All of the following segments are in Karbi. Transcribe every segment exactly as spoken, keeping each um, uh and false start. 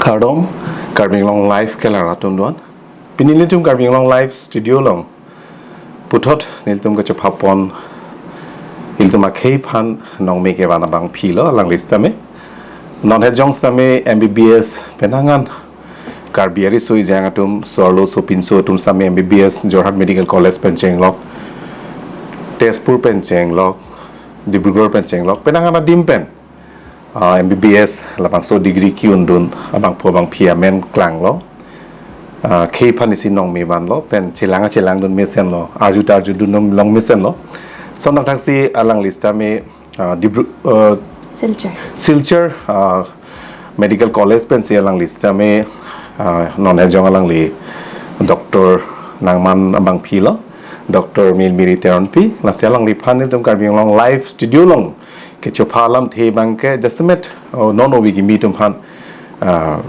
Kardom, Karbi Anglong Live kelang arat atum doan. Pini nelitum Karbi Anglong Live studio along puthot nelitum kachepapon, nelitum akhei aphan nongme kevan abangphi lo, alangli sitame. Non hejong sitame M B B S penang an Karbi ari soi jang atum, so-arlo sopinso atum sitame M B B S Jorhat Medical College pen chenglok, Tezpur pen chenglok, Dibrugarh pen chenglok, penang an adim pen ah, M B B S labangso degree ki-undun abangphu abangphi amen klanglo. Ah, khei aphan isi nongme vanlo, pen chelang chelangdun mesenlo, arju ta arjudun long mesenlo. So nangthaksi alangli sitame, ah, Dibru, ah, Silchar. Silchar, ah, Medical College pensi alangli sitame, ah, non hejong alangli doctor nangman abangphi lo, Doctor Milmiri Teronpi, lasi alangliphan nelitum Karbi Anglong Live studio along kechopha alamthe abangke jasemet, oh, non ovi kimi atum aphan, ah,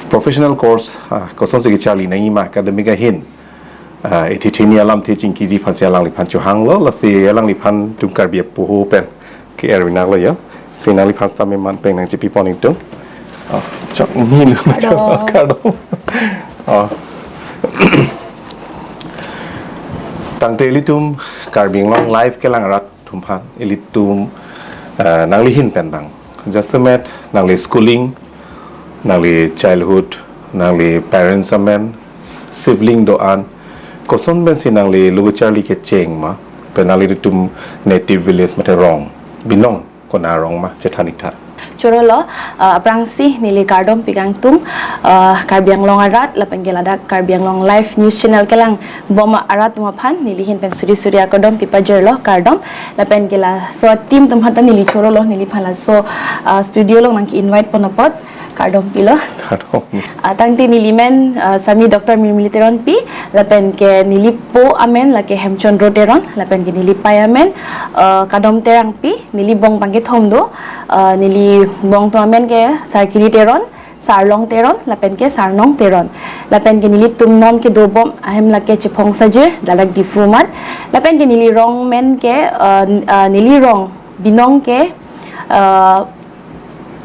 professional course, ah, kosonsi kecharli nangjima academic ahin, ah, ethithini alamthe chingkiji aphansi alangliphan chohanglo, lasi alangliphan nelitum Karbi apoho pen ke-er vinaklo ya. Si nangliphan sitame man pen nangchepipon nelitum. Ah, chok ni lu chok Kardom. Kardom. Ah. Tangte ilitum Karbi Anglong Live kelang arat atum aphan, ilitum, eh, nangli ahin pen abang, jasemet nangli schooling, nangli childhood, nangli parents amen, sibling do-an, koson pensi nangli lo kecharli kecheng ma, pen nanglitum native village mate rong, binong konat arong ma, chethan ik tha. Chorolo, ah, aphrangsi neli kardom pi kangtung, ah, Karbi Anglong arat, lapen ke ladak Karbi Anglong Live News Channel kelangbom arat atum aphan, neli ahin pen suri suri akardom pi pajirlo, kardom. Lapen ke laso team atum aphan ta neli chorolo, neliphan laso, ah, studio along nangke-invite pon apot, kardom pilo. Kardom. Ah, tangte neli men, ah, sami Doctor Milmiri Teronpi, lapen ke neli po amen lake Hemchandra Teron, lapen ke neli pei amen, ah, Kadom Terangpi, neli bong abangke thom do, ah, neli bong atum amen ke Sarkiri Teron, Sarlong Teron, lapen ke Sarnong Teron. Lapen ke nelitum non kedobom ahem lake Chephong Sajir, ladak Diphu amat. Lapen ke neli rong amen ke, ah, n-, ah, neli rong binong ke, ah,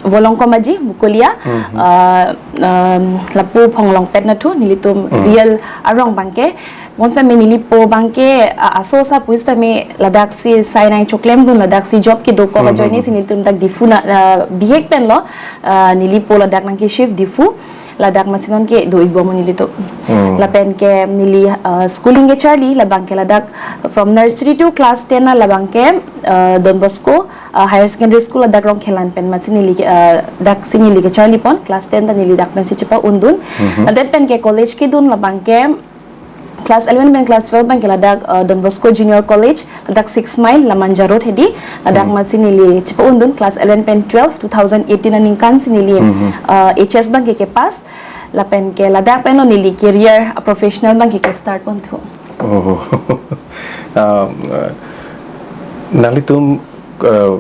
Volongkom Aji, Mukolia, Mhm. ah, um, lapu Phonglongpet nathu, nelitum Mhm. real arong abangke. Bonsitame neli po abangke, ah, aso sa pusitame ladaksi sai nangchoklemdun, ladaksi job kedo ko Mhm. ajoine si nelitum dak Diphu na, ah, bihek penlo, ah, neli po ladak nangke-shift Diphu, ladak amatsi non kedo-ikbom nelitum. Mhm. Lapen ke neli, ah, schooling kecharli labangke ladak from nursery to class ten labangke, ah, Don Bosco, ah, Higher Secondary School ladak Rongkhelan pen amatsi neli ke, ah, daksi neli kecharli pon, class ten ta neli dak pensi chepa-undun. Mhm. Ladak pen ke college kedun labangke class eleven pen class twelve abangke ladak, ah, Don Bosco Junior College, ladak Six Mile, Lamanja Road hedi, ladak Mhm. amatsi neli chepa-undun, class eleven pen twelve, two thousand eighteen aningkan si neli, Mhm. ah, H S abangke kepass, lapen ke ladak penlo neli career, ah, professional abangke kestart ponthu. Oh. Ah, nanglitum, eh,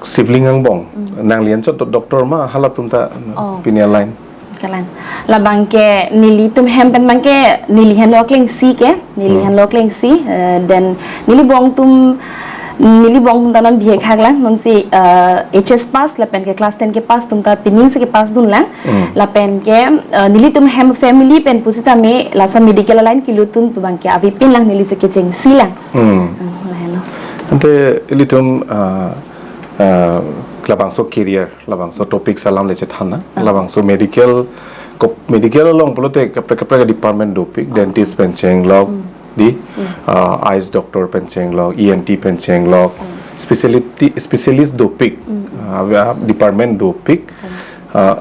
sibling angbong. Mm. Nangli anchot do-, doctor ma halatum ta Oh. pini aline. Kalang. Labangke nelitum hem pen abangke neli henlo klengsi ke, neli Hmm. henlo klengsi, eh, then neli bong atum, neli bong atum ta non bihek hak lang, nonsi, eh, H S pass, lapen ke class ten kepass atum ta pining si kepass dunlang, Hmm. lapen ke, eh, nelitum hem family pen pusitame laso medical aline kelutdun pu abangke avepin lang, neli si kechengsi lang. Hmm. Hmm, lahelo. Ante ilitum, ah, ah, labangso career, labangso topic alam le chethan na, Ah. labangso medical, ko-, medical along pulote kaprek kaprek department dopik, Ah. dentist pen chenglok, Hmm. di, Hmm. ah, eyes doctor pen chenglok, E N T pen chenglok, Hmm. speciality, specialist dopik, Hmm. ah, department dopik, Hmm. ah,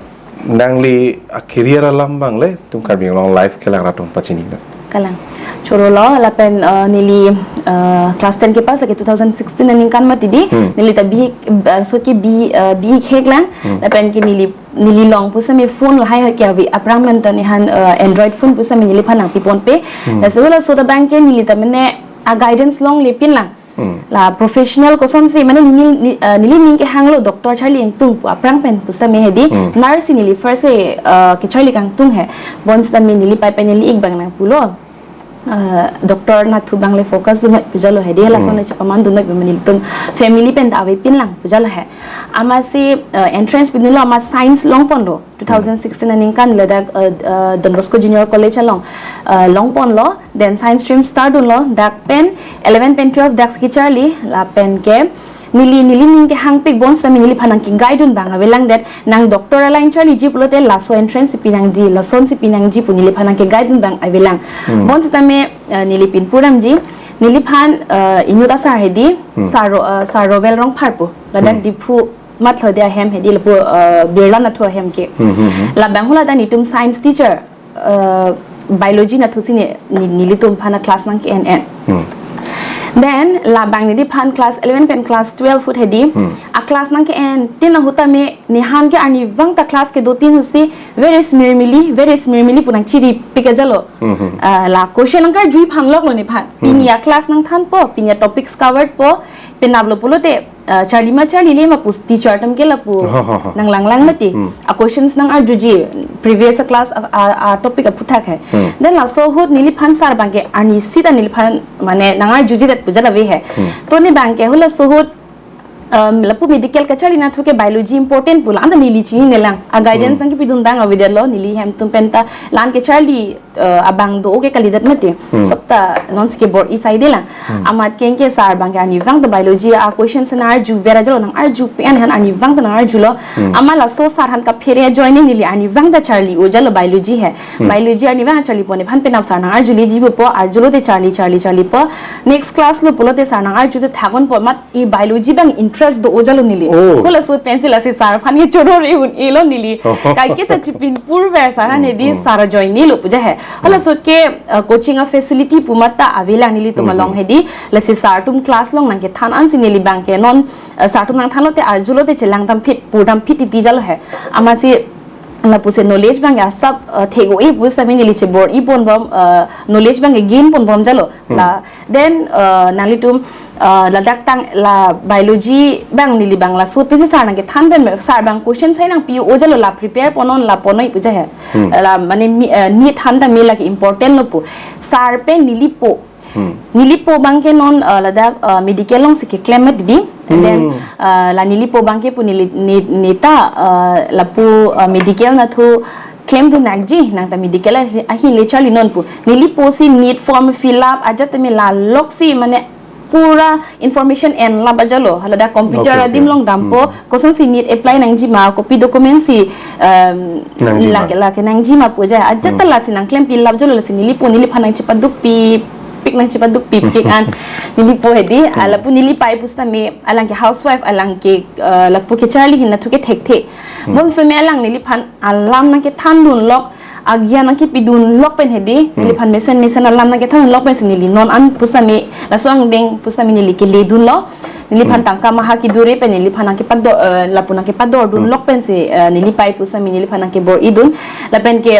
nangli a-career alam abang le, nelitum Karbi Anglong Live kelang arat atum pachini na. Kalang. Chorolo, lapen, eh, neli, eh, class ten kepass lake two thousand sixteen aningkan mati di, Hmm. neli ta bihek, eh, so ke bi, eh, bihek lang, Hmm. lapen ke neli, neli long pusitame phone lahai ke ave, aphrang pen ta nephan, eh, Android phone pusitame neliphan nangpiponpe. Hmm. Laso laso ta abangke neli ta mane a-guidance longlepin lang. Hmm. La professional kosonsi, mane neli, ni, eh, neli ning kehanglo doctor charli ingtung pu aphrang pen pusitame hedi, Hmm. nurse neli first he, eh, kecharli kangtung he. Bonsitame neli pei pen neli-ik abang nangpulo. Uh, doctor nathu abang le focus dunoi pujalo he, di lason Hmm. le chepaman dunoi pu mane ilitum family pen ta avepin lang pujalo he. Amatsi, uh, entrance pidunlo, amat science longponlo. Two thousand sixteen aningkan ladak, uh, uh, Don Bosco Junior College along, uh, longponlo. Then science stream start dunlo. Dak pen eleven pen twelve dak si kecharli lapen ke neli, neli ning kehangpik bonsitame neliphan nangke-guide dun abang avelang det, nang doctor aline charliji pulote laso entrance si pinangji, lasonsi pinangji pu neliphan nangke-guide dun abang avelang. Hmm. Bonsitame, uh, neli pinpurdamji, neliphan, uh, inut asar hedi, Hmm. Sar Ro-, uh, Sar Rowel Rongphar pu. Ladak Hmm. Diphu mat lho dia hem hedi lapu, uh, Birla nathu ahem ke. Hmm, hmm, hmm. Labang hula ta netum science teacher, uh, biology nathusi ne, ne, nelitum aphan class nangke-en-en. Hmm. Then labang neliphan class eleven pen class twelve ahut hedi. Hmm. A class nangke-en tin ahut tame nephan ke arnivang ta class kedo tin ahutsi very smirmily, very smirmily pu nangchiripik ajalo. Hmm, hmm. Uh, la question nangkarju-i phanloklo nephan. Hmm. Pini a class nangthanpo, pini a topics covered po, penaplo pulote, uh, charli ma charlile ma pu teacher atum ke lapu Ha, ha, ha. nanglang lang mati. Hmm. A questions nangarjuji previous class a, a, a topic aphuthak he. Hmm. Then laso ahut neliphan sar abang ke arnisi ta neliphan mane nangarjuji det pujalo ave he. Hmm. To ne abang ke hula laso ahut, um, lapu medical kacharli nathu ke biology important pu la-an ta neli chininelang. A guidance Hmm. nangkepidun abang avedetlo, neli hem atum pen ta la-an kecharli, uh, abang do-o ke kalidet mati. Hmm. Sop ta nonsi kebor-i saide lang. Hmm. Amat kengke sar abang ke arnivang ta biology a question si nangarjuver ajalo, nangarjupik an nephan arnivang ta nangarjulo. Hmm. Amat laso sar aphan kaphere ajoine neli arnivang ta charli-o ajalo biology he. Hmm. Biology arnivang charlipo nephan penap sar nangarjuleji pupo, arjulote charli, charli, charlipo. Next class lo pulote sar nangarju te thakon po, amat e biology abang interest do-o ajalo neli. Oh. Hula ahut pensi lasi sar aphan ke choro re un-elo neli. Oh. Kaike ta chipinpurver sar aphan hedi Hmm, hmm. sar ajoinelo puja he. Hula Hmm. ahut ke, uh, coaching a facility pu amat ta avelang nelitum Hmm, along hmm. hedi. Lasi sar atum class along nangkethan ansi neli abang ke non, uh, sar atum nangthanlote arjulote chelangdam phit, purdam phit titi ajalo he. Amatsi lapusi knowledge abang ke asap, uh, thek-o-e pusitame neli chebor-i ponbom, uh, knowledge abang ke gain ponbom ajalo. Hmm. La, then, uh, nanglitum, uh, ladak tang la biology abang neli abang laso ahut pensi sar nangkethan pen sar abang question sai nangpi-o ajalo la prepare ponnon la ponnoi puja he. Hmm. La mane mi-, uh, NEET aphan tame lake important lo pu. Sar pen nelipo. Hmm. Nelipo abang ke non, uh, ladak, uh, medical alongsi keklem mati di. And then, Hmm. uh, la nelipo abang ke pu neli, ne, ne ta, uh, lapu, uh, medical nathu klemdun nangji, nang ta medical ahi, ahin le charlinon pu. Nelipo si NEET form fill up ajat tame la loksi mane pura information enlap ajalo. Hala dak computer Okay, okay. adim along dampo, Hmm. kosonsi NEET apply nangji ma, kopi document si, um, Nangji ma. lake, lake nangji ma puja. Ajat Hmm. ta lasi nangklempilap ajalo lasi nelipo, neliphan nangchepadukpipik, nangchepadukpipik an. Nelipo hedi, Hmm. lapu nelipai pusitame, alang ke housewife, alang ke, uh, lapu kecharli ahin nathu ke thekthe. Hmm. Bonsitame alang neliphan alam nangkethandunlok, agyan nangkepidunlok pen hedi, Hmm. neliphan mesen mesen alam nangkethandunlok pensi neli non an pusitame, laso angdeng pusitame neli keledunlo. Neliphan Hmm. tangka maha kidure pen neliphan nangkepado-, eh, lapu nangkepadordunlok Hmm. pensi, eh, nelipai pusitame neliphan nangkebor-idun. Lapen ke,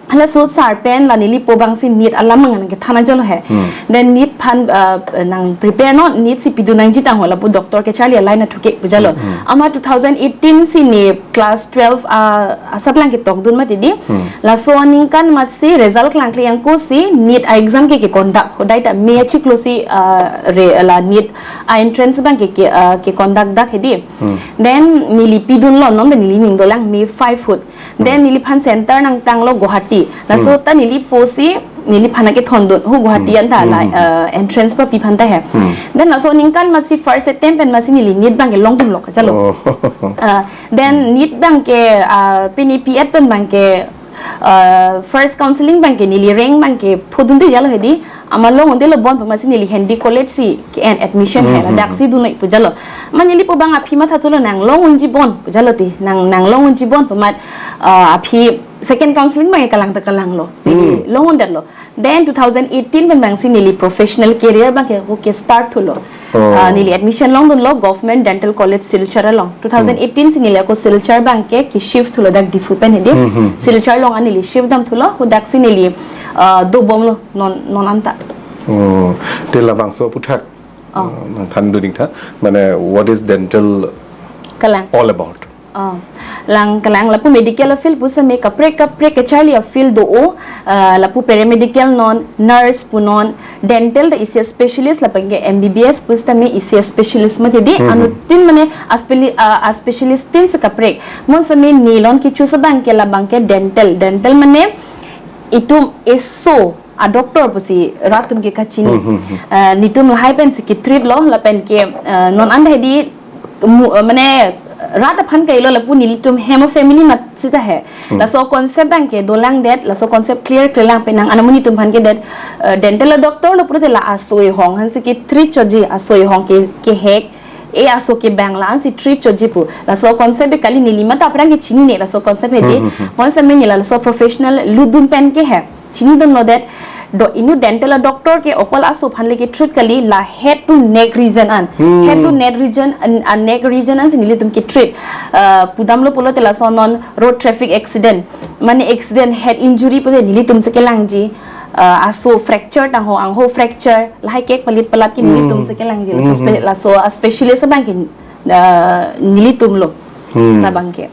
hala ahut sar pen la nelipo abangsi NEET alam nangkethan ajalo he. Hmm. Then NEET aphan, eh, nang prepare non, NEET si pidun nangji tangho lapu doctor kecharli aline nathu ke pujalo. Hmm, hmm. Amat two thousand eighteen si ne class twelve, ah, asat lang ketokdun mati di. Hmm. Laso aningkan amatsi result klangkle angko si NEET a exam ke keconduct. Hodai ta May achiklo si, ah, re, la NEET a entrance abang ke, ke, ah, keconduct dak hedi. Hmm. Then neli pidunlo non, then neli ning dolang May five ahut. Then Hmm. neliphan center nangtanglo Guwahati. Laso Hmm. ta nelipo si neliphan nangkethondun. Hu Guwahati Hmm. anta la, Hmm. eh, entrance papi aphan ta he. Hmm. Then laso aningkan amatsi first attempt pen amatsi neli NEET abang ke longdunlok ajalo. Oh. Ah, then Hmm. NEET abang ke, ah, pini P E T pen abang ke, ah, first counseling abang ke neli rank abang ke phodunde ajalo hedi. Amat longdundelo bon pu amatsi neli Hindi College si ke-en admission he Hmm, la hmm, dak hmm. si dunoi pujalo. Amat nelipo abang aphi mathathulo nang long unji bon pujalo te. Nang, nang long unji bon pu amat, ah, aphi second counseling abang ke kalang ta kalanglo. Neli Hmm. longdundetlo. Then two thousand eighteen pen abangsi neli professional career abang ke ako ke start thulo. Oh. Ah, neli admission longdunlo Government Dental College Silchar along. Two thousand eighteen Hmm. si neli ako Silchar abang ke ke shift thulo dak Diphu pen hedi. Hmm, hmm. Silchar along an neli shift damthulo. Hu dak si neli, ah, dobomlo non, non anta. Oh. Te labangso aphuthak. Oh. Ah, nangthandun ingtha. Mane, what is dental Kalang. all about? Oh, lang kalang lapu medical field pusitame kaprek kaprek kacharli a-field do-o, ah, lapu paramedical non, nurse punon, dental ta isi specialist lapen ke M B B S pusitame isi specialist mati di. Hmm, hmm. Anuttin mane aspeli-, ah, a-specialist tin se kaprek. Bonsitame nelon kechoose abang ke labang ke dental. Dental mane itum eso a-doctor pusi rat atum ke kachini. Hmm, hmm, hmm. Ah, netum lahai pensi ke-treat lo, lapen ke, ah, non an hedi mu-, ah, mane rat aphan kailo lapu nelitum hem a-family mat sita he. Hmm. Laso concept abang ke dolangdet, laso concept clear clear lang penang, anamuni atum aphan ke det, ah, dental doctor lo pulote la aso ehong aphansi ke-treat chotji, aso ehong ke, kehek, e aso ke bang la-ansi treat chotji pu. Laso concept ke kali neli mate aphrang ke chinine laso concept hedi. Hmm, hmm, hmm. Bonsitame neli laso professional lutdun pen ke he chinidunlo det. Do inut dental a-doctor ke okol aso aphan le ke-treat kali, la head to neck region an. Hmm. Head to neck region an, an neck region ansi nelitum ke-treat. Ah, pudamlo pulote laso non road traffic accident, mane accident, head injury pulote nelitum si kelangji. Ah, aso fracture tangho, angho fracture, lahai kek palit palat ke nelitum Hmm. si kelangji. Laso spe-, Hmm. laso a-specialist abang ke, ah, nelitum lo. Hmm. Labang ke.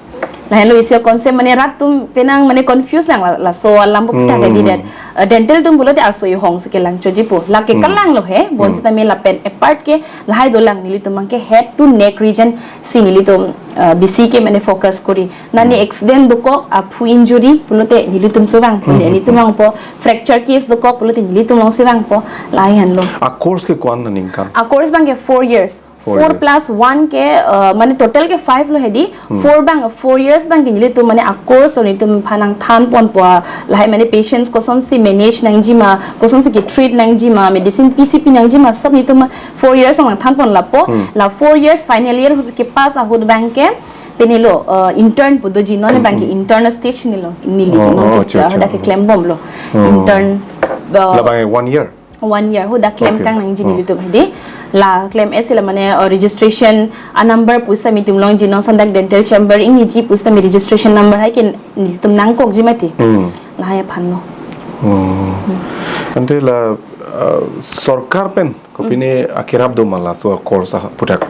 Lahenlo isi a-concept mane rat atum penang mane confuse lang la-, laso alam pu kita Hmm. ke di det. Ah, dental atum pulote aso ehong si kelang chotji pu. Lake Hmm. kalang lo he, Hmm. bonsitame lapen apart ke lahai dolang, nelitum abang ke head to neck region si nelitum, ah, besi ke mane focus kori. Nani Hmm. accident dokok, aphu injury pulote nelitum si vangpo, Hmm. nelitum vangpo, fracture case dokok pulote nelitum alongsi vangpo, lahenlo. A-course ke ko-an aningkan? A-course abang ke four years. Four Four years. plus one ke, ah, mane total ke five lo hedi. Hmm. Four abang, four years abang ke nelitum mane a-course lo, nelitum aphan nangthanponpo, lahai mane patients kosonsi manage nangji ma, kosonsi ke-treat nangji ma, medicine pisi pi nangji ma, sob nelitum four years along nangthanpon lapu. Hmm. La four years final year ahut ke-pass ahut abang ke penelo, ah, intern pu doji, non Hmm, abang ke hmm. intern stage nelo, neli Oh, non oh, ke acha, acha. hadak keklembomlo. Hmm. Intern, ah, Labang ke one year? One year, hadak klem Okay. kang nangji Hmm. nelitum hedi. La klem-et si la mane, uh, registration a-number pusitame itum longji, non lason dak dental chamber ingniji pusitame registration number hai ke nelitum nangkokji mati. Hmm. Lahai aphanlo. Hmm. Ante la, uh, sorkar pen kopine Hmm. akerap do ma laso course aphuthak?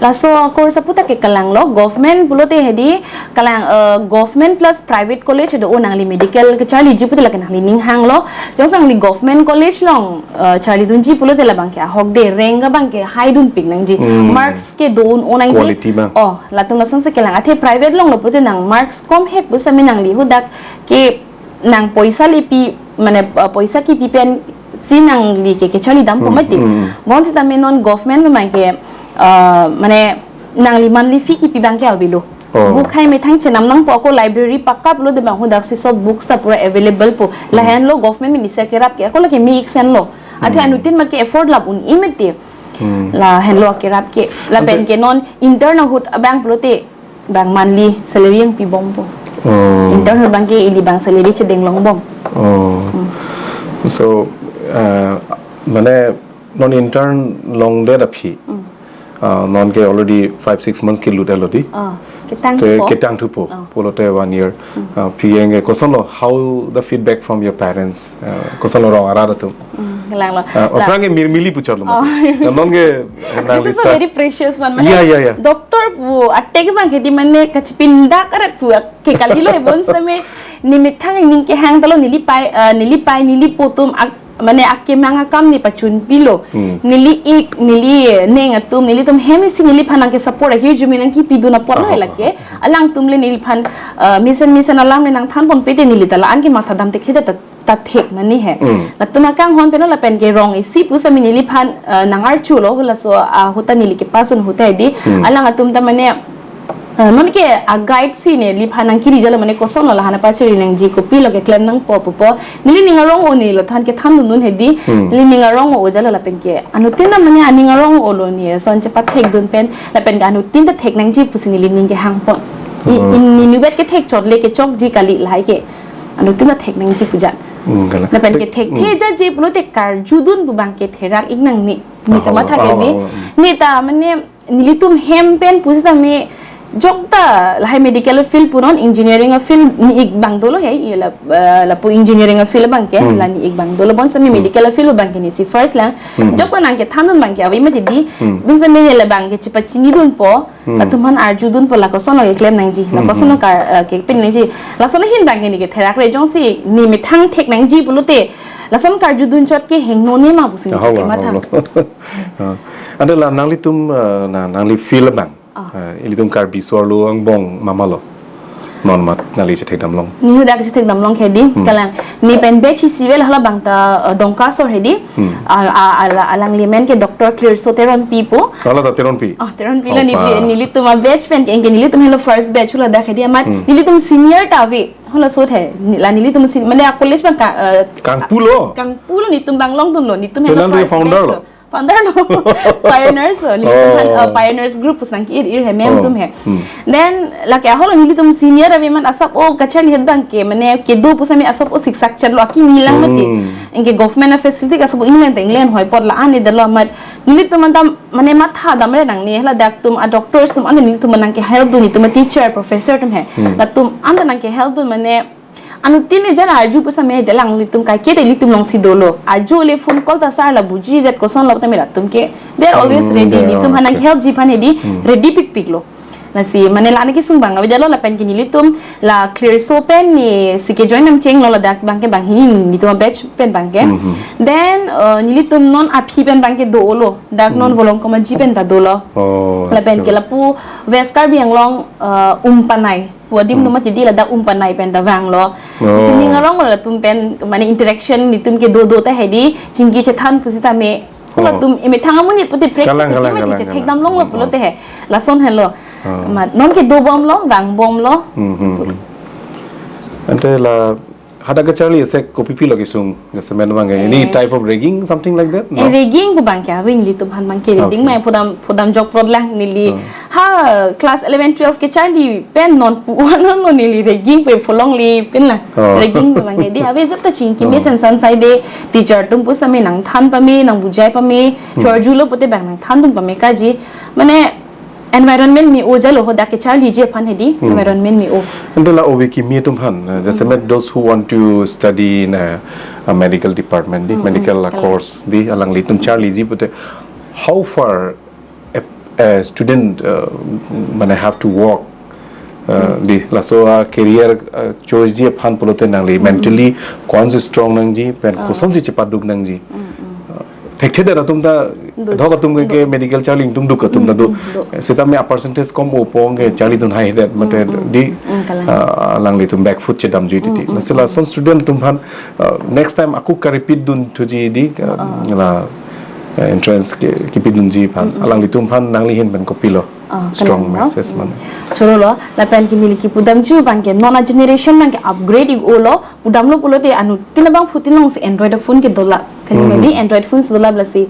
Laso course aphuthak ke kalanglo, government pulote hedi kalang, eh, government plus private college do-o, nangli medical kecharliji pulote lake nanglining hanglo. Jongsi nangli government college along, eh, charlidunji pulote labang ke ahokde, rank abang ke haidunpik nangji. Hmm. Marks ke do-un-o nangji. Quality abang. Oh, latum lasonsi kelang. Athe private alonglo pulote nang marks komhek pusitame nangli hadak ke nang poisa le pi, mane, uh, poisa kipi pensi nangli ke kecharlidampo Hmm, mati. hmm. Bonsitame non government abang ke, uh, mane nangli monthly fee kipi abang ke avelo. Oh. Book hai methang chenam nangpo, ako library pakka pulote abang hadaksi sob books ta pura available po. Hmm. Lahenlo government ministry akerap ke, ako lake me-iksenlo. Athe Hmm. anuttin mat ke afford lap un-e mati. Hmm. Lahenlo akerap ke. Lapen Ante- ke non intern ahut abang pulote abang monthly salary nangpibompo. Oh. Intern ahut abang ke ili abang salary chedeng longbom. Oh. Hmm. So, uh, mane non intern longdet aphi. Hmm. Uh, non ke already five, six months kelutlo di. Ah, ketang Te thupo. Ketang thupo. Ah. Pulote one year. Hmm. Uh, phi anke kosonlo, how the feedback from your parents? Uh, kosonlo rong arat atum? Hmm, kalanglo. Uh, La- aphrang ke Mirmili puchotlo Oh. mati. Na non ke nang This is a bisa very precious one. Mane, Yeah, yeah, yeah. doctor pu atek abang ke di mane kachipindak arat pu ke kalilo he bonsitame nemethang ning kehang talo neli pai, eh, neli pai, neli po atum ak-, mane akemang akam nepachunpilo. Hmm. Neli ik, neli neng atum, nelitum hem isi neliphan nangke support ahirjume nangkipidun apotlo he Aha, lake. aha. Alangtum le neliphan, eh, mesen mesen alam le nangthanponpe te neli ta la-an ke mathadam te khede ta ta thek mane he. Mm. Latum akanghon pen lapen ke rong isi pusitame neliphan, eh, nang-archulo, halaso ahut ta neli ke pass un ahut ta di. Mm. Alang atum ta mane, eh, non ke a-guide si neliphan nangkiri jalo mane kosonlo lahan apachari nangji, kopilo keklem nangpo pupo. Nelining arong-o, neli la than kethandun he di. Mm. Nelining arong-o jalo lapen ke anuttin ta mane aning arong-olo, neli lason chepathekdun pen lapen ke anuttin ta thek nangji pusi nelining kehangpon. I, Mm. in, inutvet kethek chot le kechokji kali lahai ke. Anuttin ta thek nangji pu jat. Hmm, kalang. Lapen ke thekthe Hmm. jatji pulote karjudun pu abang ke therak-ik nangne. Ne Aha, kamatha aha, ke ne. aha, hmm. Ne ta mane nelitum hem pen pusitame Jokta lahai medical field pu non, engineering field ni-ik abang dolo he, i la, eh, lapu engineering field abang ke, Hmm. la ni-ik abang dolo, bonsitame Hmm. medical field abang ke nisi first lang. Hmm. Jokta nangkethandun abang ke ave mati di, Hmm. bonsitame ne la abang ke chepachinidunpo, Hmm. latum aphan arjudunpo la koson lo keklem nangji, la Hmm, koson lo hmm. kar, eh, kepin nangji. Lason ahin abang ke neke therak re, jongsi ne methang thek nangji pulote, lason karjudun chot ke hingno ne ma pusi Ahau, neke ahau, mathang. Lo. Ah. Ante la nanglitum, eh, na, nangli field abang. Ah. Eh, ilitum Karbi so-arlo angbong ma ma lo. Non mat nangli chethekdam long. Ne hadak chethekdam long ke di. Hmm. Kalang ne pen batch isi ave, hala abang ta, eh, Dongka so he di. Hmm. A, a, ala, alangli amen ke Doctor Klirso Teronpi pu. Hala ta Teronpi. Oh, Teronpi Oh, lo ni pa. Nelitum a batch pen ke, ke nelitum helo first batch hala dak he di amat. Hmm. Nelitum senior ta ave. Halaso the. Ni, la nelitum sen-, mane a college abang ka, eh, Kangpu lo. Kangpu lo, nelitum abang longdunlo. Nelitum helo Tenan first founder batch lo. lo. Founder lo. Pioneers lo. Nelitum aphan, Oh. uh, pioneers group pu nangke-ir-ir he ma'am Oh. atum he. Hmm. Then lake ahok lo, nelitum senior ave amat asap o kacharli het abang ke, mane kedo pusitame asap o siksak chat lo, akimi lang mati. Hmm. Anke government a facility ke asap o England ta England hoi apot la-an ne dolo amat. Nelitum anta mane mathadam re nangne, hala dak atum a doctors atum anta nelitum nangke help dun, nelitum a teacher, professor atum he. Hmm. Latum anta nangke help dun mane anuttin le jan arju pusitame de alanglitum kaike te ilitum alongsi dolo. Ajo le phone call ta sir la buji det koson lo tame latum ke. They are always Hmm, ready. they are, Nelitum aphan okay. nangke help ji aphan he di Hmm. ready pikpik lo. Lasi mane la neke sung abang ave jalo lapen ke nelitum la Klirso pen nesi ke join nam cheng lo ladak abang ke banghini nelitum batch pen abang ke. Hmm, hmm. Then, uh, nelitum non aphi pen abang ke dolo. Dak non Hmm. Volongkom Aji pen ta dolo. Oh, Lapen ke sure. lapu West Karbi Anglong, uh, Umpanai. Pu adim Hmm. do mati di ladak Umpanai pen ta vanglo. Oh, Sining okay. arong latum pen mane interaction nelitum ke do do ta he di chingki chethan pusitame. Oh. Latum emethang amonit pute prek Kalang, chethek kalang, mati kalang, chethek kalang. dam longlo Hmm, pulote oh. he. Lason helo. Oh. Amat non ke dobomlo, vangbomlo. Hmm, hmm, hmm. Ante la hadak kacharli isi kopi pi lo kesung, jasemet abang ke. Any Eh. type of ragging, something like that? Eh, No? ragging pu abang ke ave, nelitum aphan abang ke ragging Okay. mai pudam, pudam jok prot lang neli. Oh. Ha, class eleven, twelve kacharli pen non pu non lo neli ragging pu pholong le pen la. Oh. Ragging pu abang ke di ave jok ta chingki Oh. mesen san sai de teacher atum pusitame nangthan pame, nangbujai pame, Hmm. chorjulo pute abang nangthandun pame kaji. Mane environment me-o jalo hadak kacharliji aphan he di, Hmm. environment me-o. Ante la ove kimi atum aphan, uh, jasemet Hmm. those who want to study in a, a medical department di, Hmm, medical hmm, la kalang. course di, alanglitum charliji pute, how far a, a student, uh, mane have to walk, uh, Hmm. di, laso a career, uh, choice ji aphan pulote nangli Hmm. mentally konsi strong nangji, pen Ah. kosonsi chepaduk nangji. Hmm, hmm. Uh, thekthe det atum ta, Do. thok atum ke, Do. ke medical charli ingtungduk atum ta Hmm, do. hmm, do. Sitame a percentage kom o pon ke charlidun haihe det, mate Hmm, hmm. di, Hmm, kalang. uh, alanglitum back foot chedamjui titi. Hmm, hmm, Lasi hmm. lason student atum aphan, uh, next time ako ka-repeat dunthuji di, uh, Oh. la, uh, entrance ke, kipidunji aphan. Hmm, hmm. Alanglitum aphan nangli ahin pen kopilo. Ah, Strong kalang, no? message Hmm. mane. Choro lo, lapen ke neli kipudamji abang ke, non a generation abang ke upgrade ik-o lo, pudamlo pulote anuttin abang phutin alongsi Android phone ke dolap. Kali Hmm. madi Android phone si dolap lasi.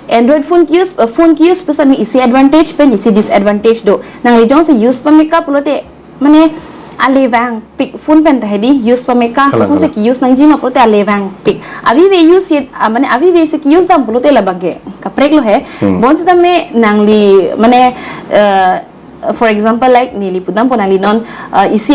Android phone ke-use, uh, phone ke-use pusitame isi advantage pen isi disadvantage do. Nangli jongsi use pameka pulote mane ale vangpik phone pen ta he di use pameka Kalang, kosonsi kalang. ke-use nangji ma pulote ale vangpik. Avi ave use it, ah, mane avi ave si ke-use dam pulote la abang ke kaprek lo he. Hmm. Bonsitame nangli mane, uh, for example, like neli pudampo nangli non, uh, isi,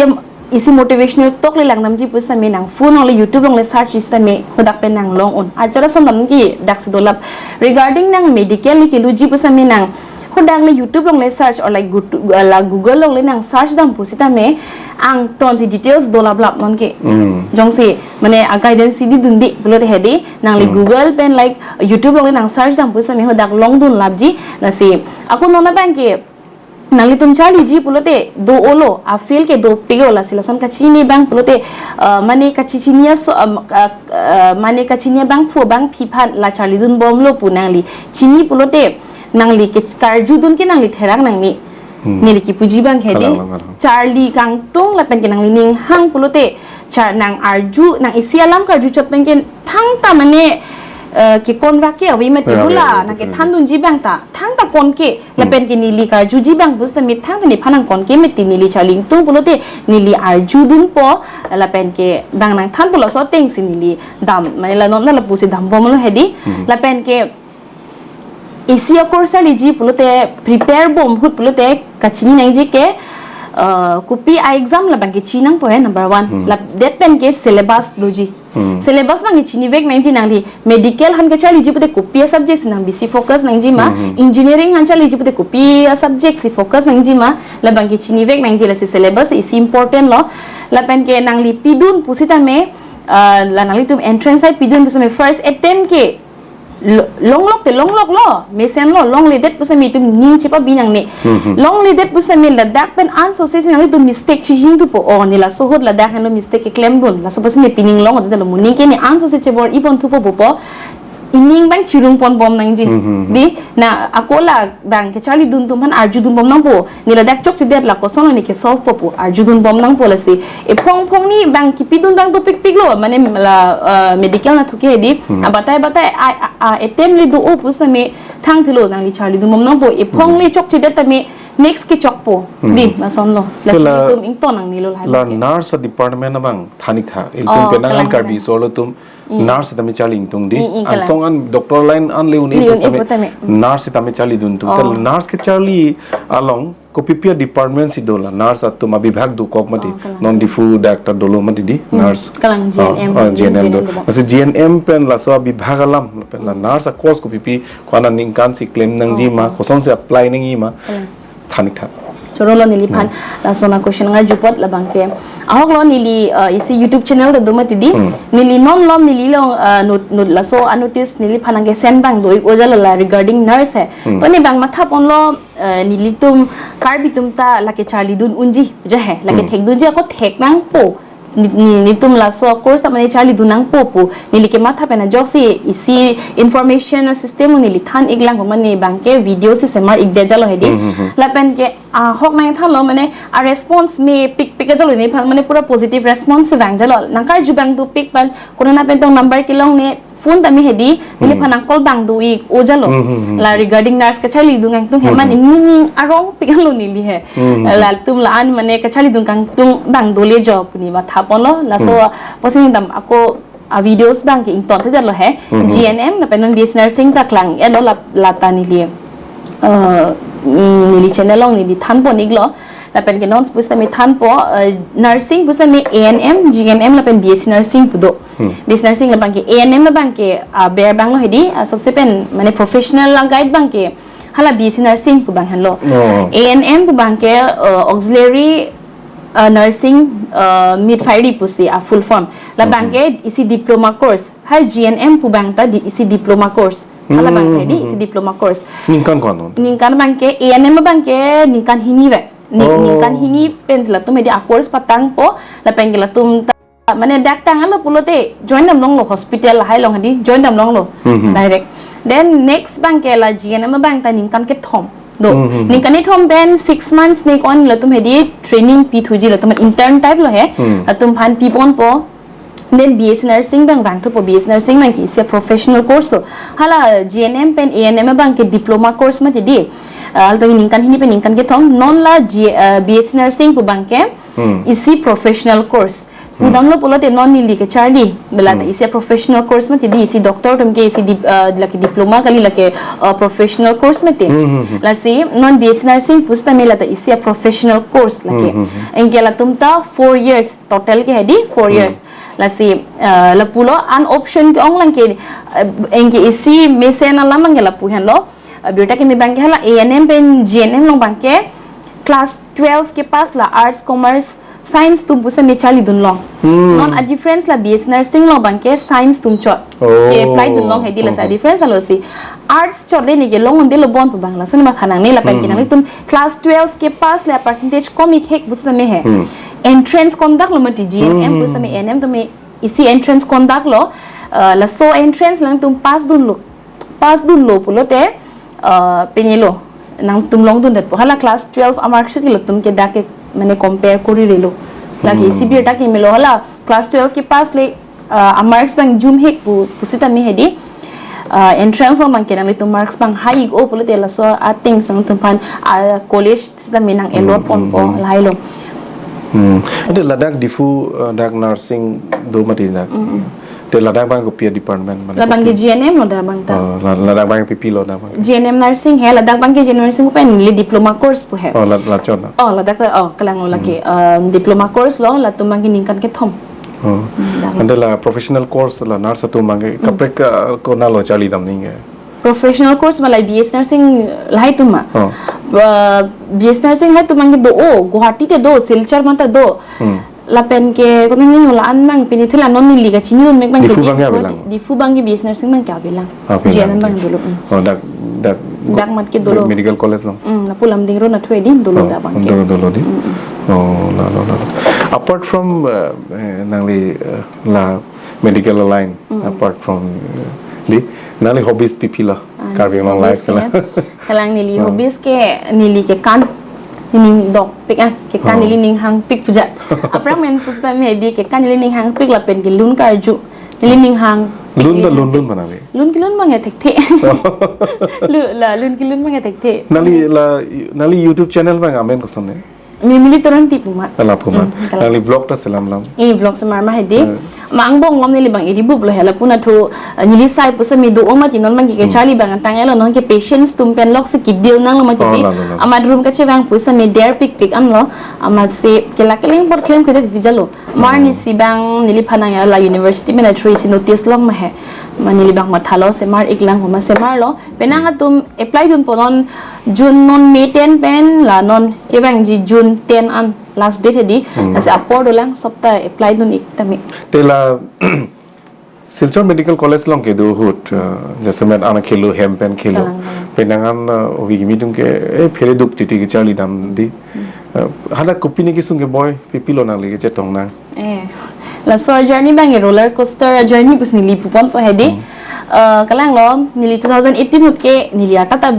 isi motivational talk le langdamji pusitame nang phone along le YouTube along le search sitame hadak pen nang long un. Achara son dam ke daksi dolap. Regarding nang medical le keluji pusitame nang hadak le YouTube along le search or like Gu-, uh, la Google along le nang search dam pusitame angtonsi details dolap lap non ke. Hmm. Jongsi mane a guidance si didun di pulote he di nangli Hmm. Google pen like YouTube along le nang search dam pusitame hadak longdun lapji. Lasi ako non abang ke nanglitum charliji pulote do-o lo, a field ke dopik lo, lasi lason kachini abang pulote, uh, mane kachichini aso, um, uh, uh, mane kachini abangphu abangphi aphan la charlidunbomlo pu nangli chini pulote nangli ke karjudun ke nangli therak nangne. Hmm. Neli kipuji abang he di. Kalang, kalang. Charli kangtung lapen ke nanglining hang pulote char nang arju, nang isi alam karju chot pen ke thangta mane, eh, ke konvak ke ave mati Ya, bula, ya, ya, nang ke betul, thandunji abang ta thangta konke, Hmm. lapen ke neli karjuji abang pusitame thangta nephan nang konke mati, neli charli ingtung pulote neli arjudunpo, lapen ke abang nangthanpo laso atengsi neli dam, mane la non la lapusi dambomlo he di, Hmm. lapen ke isi a-course charliji pulote prepare bom ahut pulote kachini nangji ke, uh, kopi a-exam labang ke chinangpo he number one. Hmm. La det pen ke syllabus doji. Hmm. Syllabus abang ke chinivek nangji nangli. Medical aphan kacharliji pute kopi a-subject si nang bisi focus nangji ma. Hmm. Engineering aphan charliji pute kopi a-subject si focus nangji ma. Labang ke chinivek nangji lasi syllabus isi important lo. Lapen ke nangli pidun pusitame, uh, la nanglitum entrance hai pidun pusitame first attempt ke lo- longlok te longlok lo, mesen lo, longledet pusitame itum ning chepabi nangne. Mhm. Longledet pusitame ladak pen ansose si nanglitum mistake chijing thupo, oh, ne laso ahut ladak henlo mistake keklemdun, laso pusi ne pining long, hote lo moning ke ne ansose chebor-i pon thupo pupo, ining abang chirung pon bom nangji. Mhm. Di, na ako labang kacharlidun atum aphan arjudun bom nangpo. Ne ladak chokchedet la koson ne ke-solve po pu arjudun bom nangpo lasi. Ephong phongni abang kipidun abang dopikpik lo, mane la, uh, medical anatthu ke di. Hmm. Abatai batai a, a, a, attempt le do-o pusitame thangthelo nangli charlidun bom nangpo. Ephong Hmm. le chokchedet tame next kechokpo. Hmm. Di, lason lo. Lasi Kela- itum ington nangne lo la lahai ke. Nurse department abang thanik tha. Ilitum Oh, penang an kalang, Karbi kalang. Solo atum Mm. Nurse tame charli ingtung di. Mm, mm, kalang. Angsong an doctor line an le un-e Li un-e pusitame pusitame. Mm. Nurse tame charlidun tung. Oh. Tel nurse kacharli along kopipi a-department si do la. Nurse atum abibhag dokok mati. Oh, kalang. Non Diphu dak ta dolo mati di. Mm. Nurse. Kalang Oh, G N M, oh, G N M do. G N M do. Masi G N M pen laso abibhag alam pen la Mm. nurse a-course kopipi ko-an aningkan si klem nangji Oh, ma, oh. kosonsi apply nangji ma. Kalang. Thanik tha. Choro lo neliphan, Hmm. lason a-question ngarju apot labang ke. Ahok lo neli, uh, isi YouTube channel ta do mati di. Hmm. Neli non lom neli long, uh, not, not laso a-notice neliphan nangke-send abang do-ik-o jalo la regarding nurse he. Hmm. Pone abang matha ponlo, uh, nelitum Karbi atum ta lake charlidun unji, ja he, lake Hmm. thekdunji ako thek nangpo. Ni, ni, netum laso course ta mane charlidun nangpo pu. Neli kematha pen ajoksi isi information a-system neli than-iklang pu mane abang ke video si semar-ikdet jalo he di. Hmm, hmm, hmm. Lapen ke ahok nangthanlo mane a-response mepikpik jalo neliphan mane pura positive response vang jalo. Nangkarju abang dopik pen konat pen tong number kelong ne phone tame he di, neliphan Hmm. nang-call abang do-ik-o jalo. Hmm, hmm, hmm. La regarding nurse kacharlidun nangtum he Hmm, man hmm. ining arongpik lo neli he. Hmm, hmm. Latum la-an mane kacharlidun kangtung abang dole jo pu ne matha ponlo. Laso Hmm. posing dam ako a-videos abang ke ingtonthedetlo he. Hmm, hmm. G N M lapen non B S C nursing ta klang-etlo la, lata neli. Uh, mm, neli channel along neli than pon-iklo. Lapen ke non pusitame thanpo, uh, nursing pusitame A N M, G N M lapen B S C nursing pu do. Hmm. B S C nursing labang ke A N M labang ke, uh, aber abang lo he di, uh, subsequent mane professional la guide abang ke hala B S C nursing pu abang henlo. Oh. A N M pu abang ke, uh, auxiliary, uh, nursing, uh, midwifery pusi a-full form. Labang Mhm. ke isi diploma course. Hai G N M pu abang ta di isi diploma course. Hala abang ta di Hmm. isi diploma course. Ningkan ko-an? Ningkan abang ke A N M abang ke ningkan hini vek. Ni-, Oh. ningkan hini pensi latum he di a-course patangpo, lapen ke latum ta, mane dak tanglo pulote join dam longlo hospital lahai along he di, join dam longlo Hmm, hmm. direct. Then next abang ke la G N M abang ta ningkan kethom do. Hmm, hmm, hmm. Ningkan kethom pen six months ne ko-an latum he di training pithuji, latum intern type lo he. Hmm. Latum aphan pi ponpo. Then B S C nursing abang vangthupo, B S C nursing abang ke isi a-professional course lo. Hala G N M pen A N M abang ke diploma course mati di. Ah, hala ta ningkan hini pen ningkan kethom, non la G-, ah, B S C nursing pu abang ke Hmm. isi professional course. Hmm. Pudamlo pulote non neli kacharli, bela ta Hmm. isi a-professional course mati di, isi doctor atum ke isi dip-, ah, lake diploma kali, lake, ah, professional course mati. Hmm, hmm, hmm. Lasi non B S C nursing pusitame lata isi a-professional course lake. Hmm, hmm, hmm. Anke latum ta four years, total ke he di four Hmm. years. Lasi, eh, lapulo an option ke-ong lang ke, eh, anke isi mesen alam abang ke lapu henlo. Eh, birta keme abang ke hala A N M pen G N M along abang ke class twelve kepass la arts, commerce, science atum pusitame charlidun long. Hmm. Non a-difference la B S C nursing along abang ke science atum chot Oh. ke-apply dun long he di, lasi Hmm. a-difference alo si. Arts chot le ne ke long un-edetlo bon pu abang lason matha nangne, lapen ke Hmm. nanglitum class twelve kepass le percentage komik hek pusitame he. Hmm. Entrance conduct lo mati G N M Hmm. pusitame A N M tame isi entrance conduct lo, uh, laso entrance nangtum pass dunlo. Pass dunlo pulote, uh, pine lo nangtum longdundetpo. Hala class twelve a-mark sheet ke latum ke dak ke mane compare korirelo. Lake Hmm. isi birta kemelo hala class twelve kepass le, uh, a-marks abang jum hek pu, pusitame he di. Uh, entrance along abang ke nanglitum marks abang high-ik-o pulote laso ateng si nangtum aphan, uh, college sitame nang-allot Hmm, ponpo hmm, hmm. lahai lo. Hmm. Ante ladak Diphu, uh, dak nursing do mati dak. Hmm. Te ladak abang kopi department mane? Labang ke kopi? G N M lo, labang ta. Oh, la-, ladak abang pipi lo, ladak abang? G N M nursing he, ladak abang ke G N M nursing pen neli diploma course pu he. Oh, la-, lachot na? Oh, ladak ta, oh, kalang lo lake, Hmm. um, diploma course lo, latum abang ke ningkan kethom. Oh. Hmm, ladak. Ante la professional course la nurse atum abang ke Hmm. kaprek, uh, konatlo charlidam nangji? Professional course ma la B S nursing lahai atum ma. Oh. Uh, B S nursing lahai atum abang ke do, oh, Guwahati te do, Silchar mata do. Hmm. Lapen ke, konat ni la-an abang, pini thila non neli kachini un mek abang ke Diphu di, abang ke avelang? Diphu abang ke B S nursing abang ke avelang. Ah, avelang, G N M abang okay. Dolo. Hmm. Oh, dak, dak Dak mat ke dolo. Medical college lo. Hmm, lapu Lumding Road nathu edi dolo Oh, dak abang ke. Dolo, dolo di. Hmm, hmm. Oh, la, la, la, la. Apart from, uh, eh, nangli, uh, la medical line, Hmm. apart from, uh, di, nangli hobbies pipi lo? Ah, Karbi Anglong hobbies life ke la. Kalang neli Oh. hobbies ke neli kekan. Neli dok pik an, kekan Oh. neli ning hang pik pu ja. Aphrang pen pusitame di kekan neli ning hang pik lapen ke lun karju. Neli ning hang pik Lun neli ta hang lun pik. Lun mana ni? Lun kelun abang ya thekthe. Lu, la lun kelun abang ya thekthe. Nangli la, nangli YouTube channel abang amen koson ne? Mimili Teronpi pu ma. Ala pu ma. Hmm, kalang. Nangli vlog ta selam lam. Eh, vlog semar ma hedi. Hmm. Ma angbong along neli abang edi bup lo he lapu nathu, eh, neli sai pusitame do-o mati non abang ke Hmm. charli abang tang elo non ke patients atum pen lok si kedeal nanglo mati Oh, di. La, la, la. Amat room kachevang pusitame der pik pik an lo. Amat si kelak keleng apor klem kede di jalo. Mar Hmm. neli si abang neliphan nang ya la university pen athu isi notice long ma he. Ma neli abang mathalo semar ik lang ma semar lo. Penang atum apply dunpo non June non May ten pen la non kevangji June ten an last date hedi. Hmm. Lasi apor dolang sopta apply dun ik tame. Te la Silchar Medical College along kedo ahut, uh, jasemet anak khelo hem pen khelo. Kalang, kalang. Penang an, uh, ovi kimi atum ke, eh, phere duk titi kecharlidam di. Hmm. Uh, hadak kopi ne kesung keboi, pipi lo nangli kechetong nang. Eh, laso journey abang e roller coaster journey pusi neli puponpo hedi. Hmm. Eh, kalang lo, neli two thousand eighteen ahut ke neli arta ta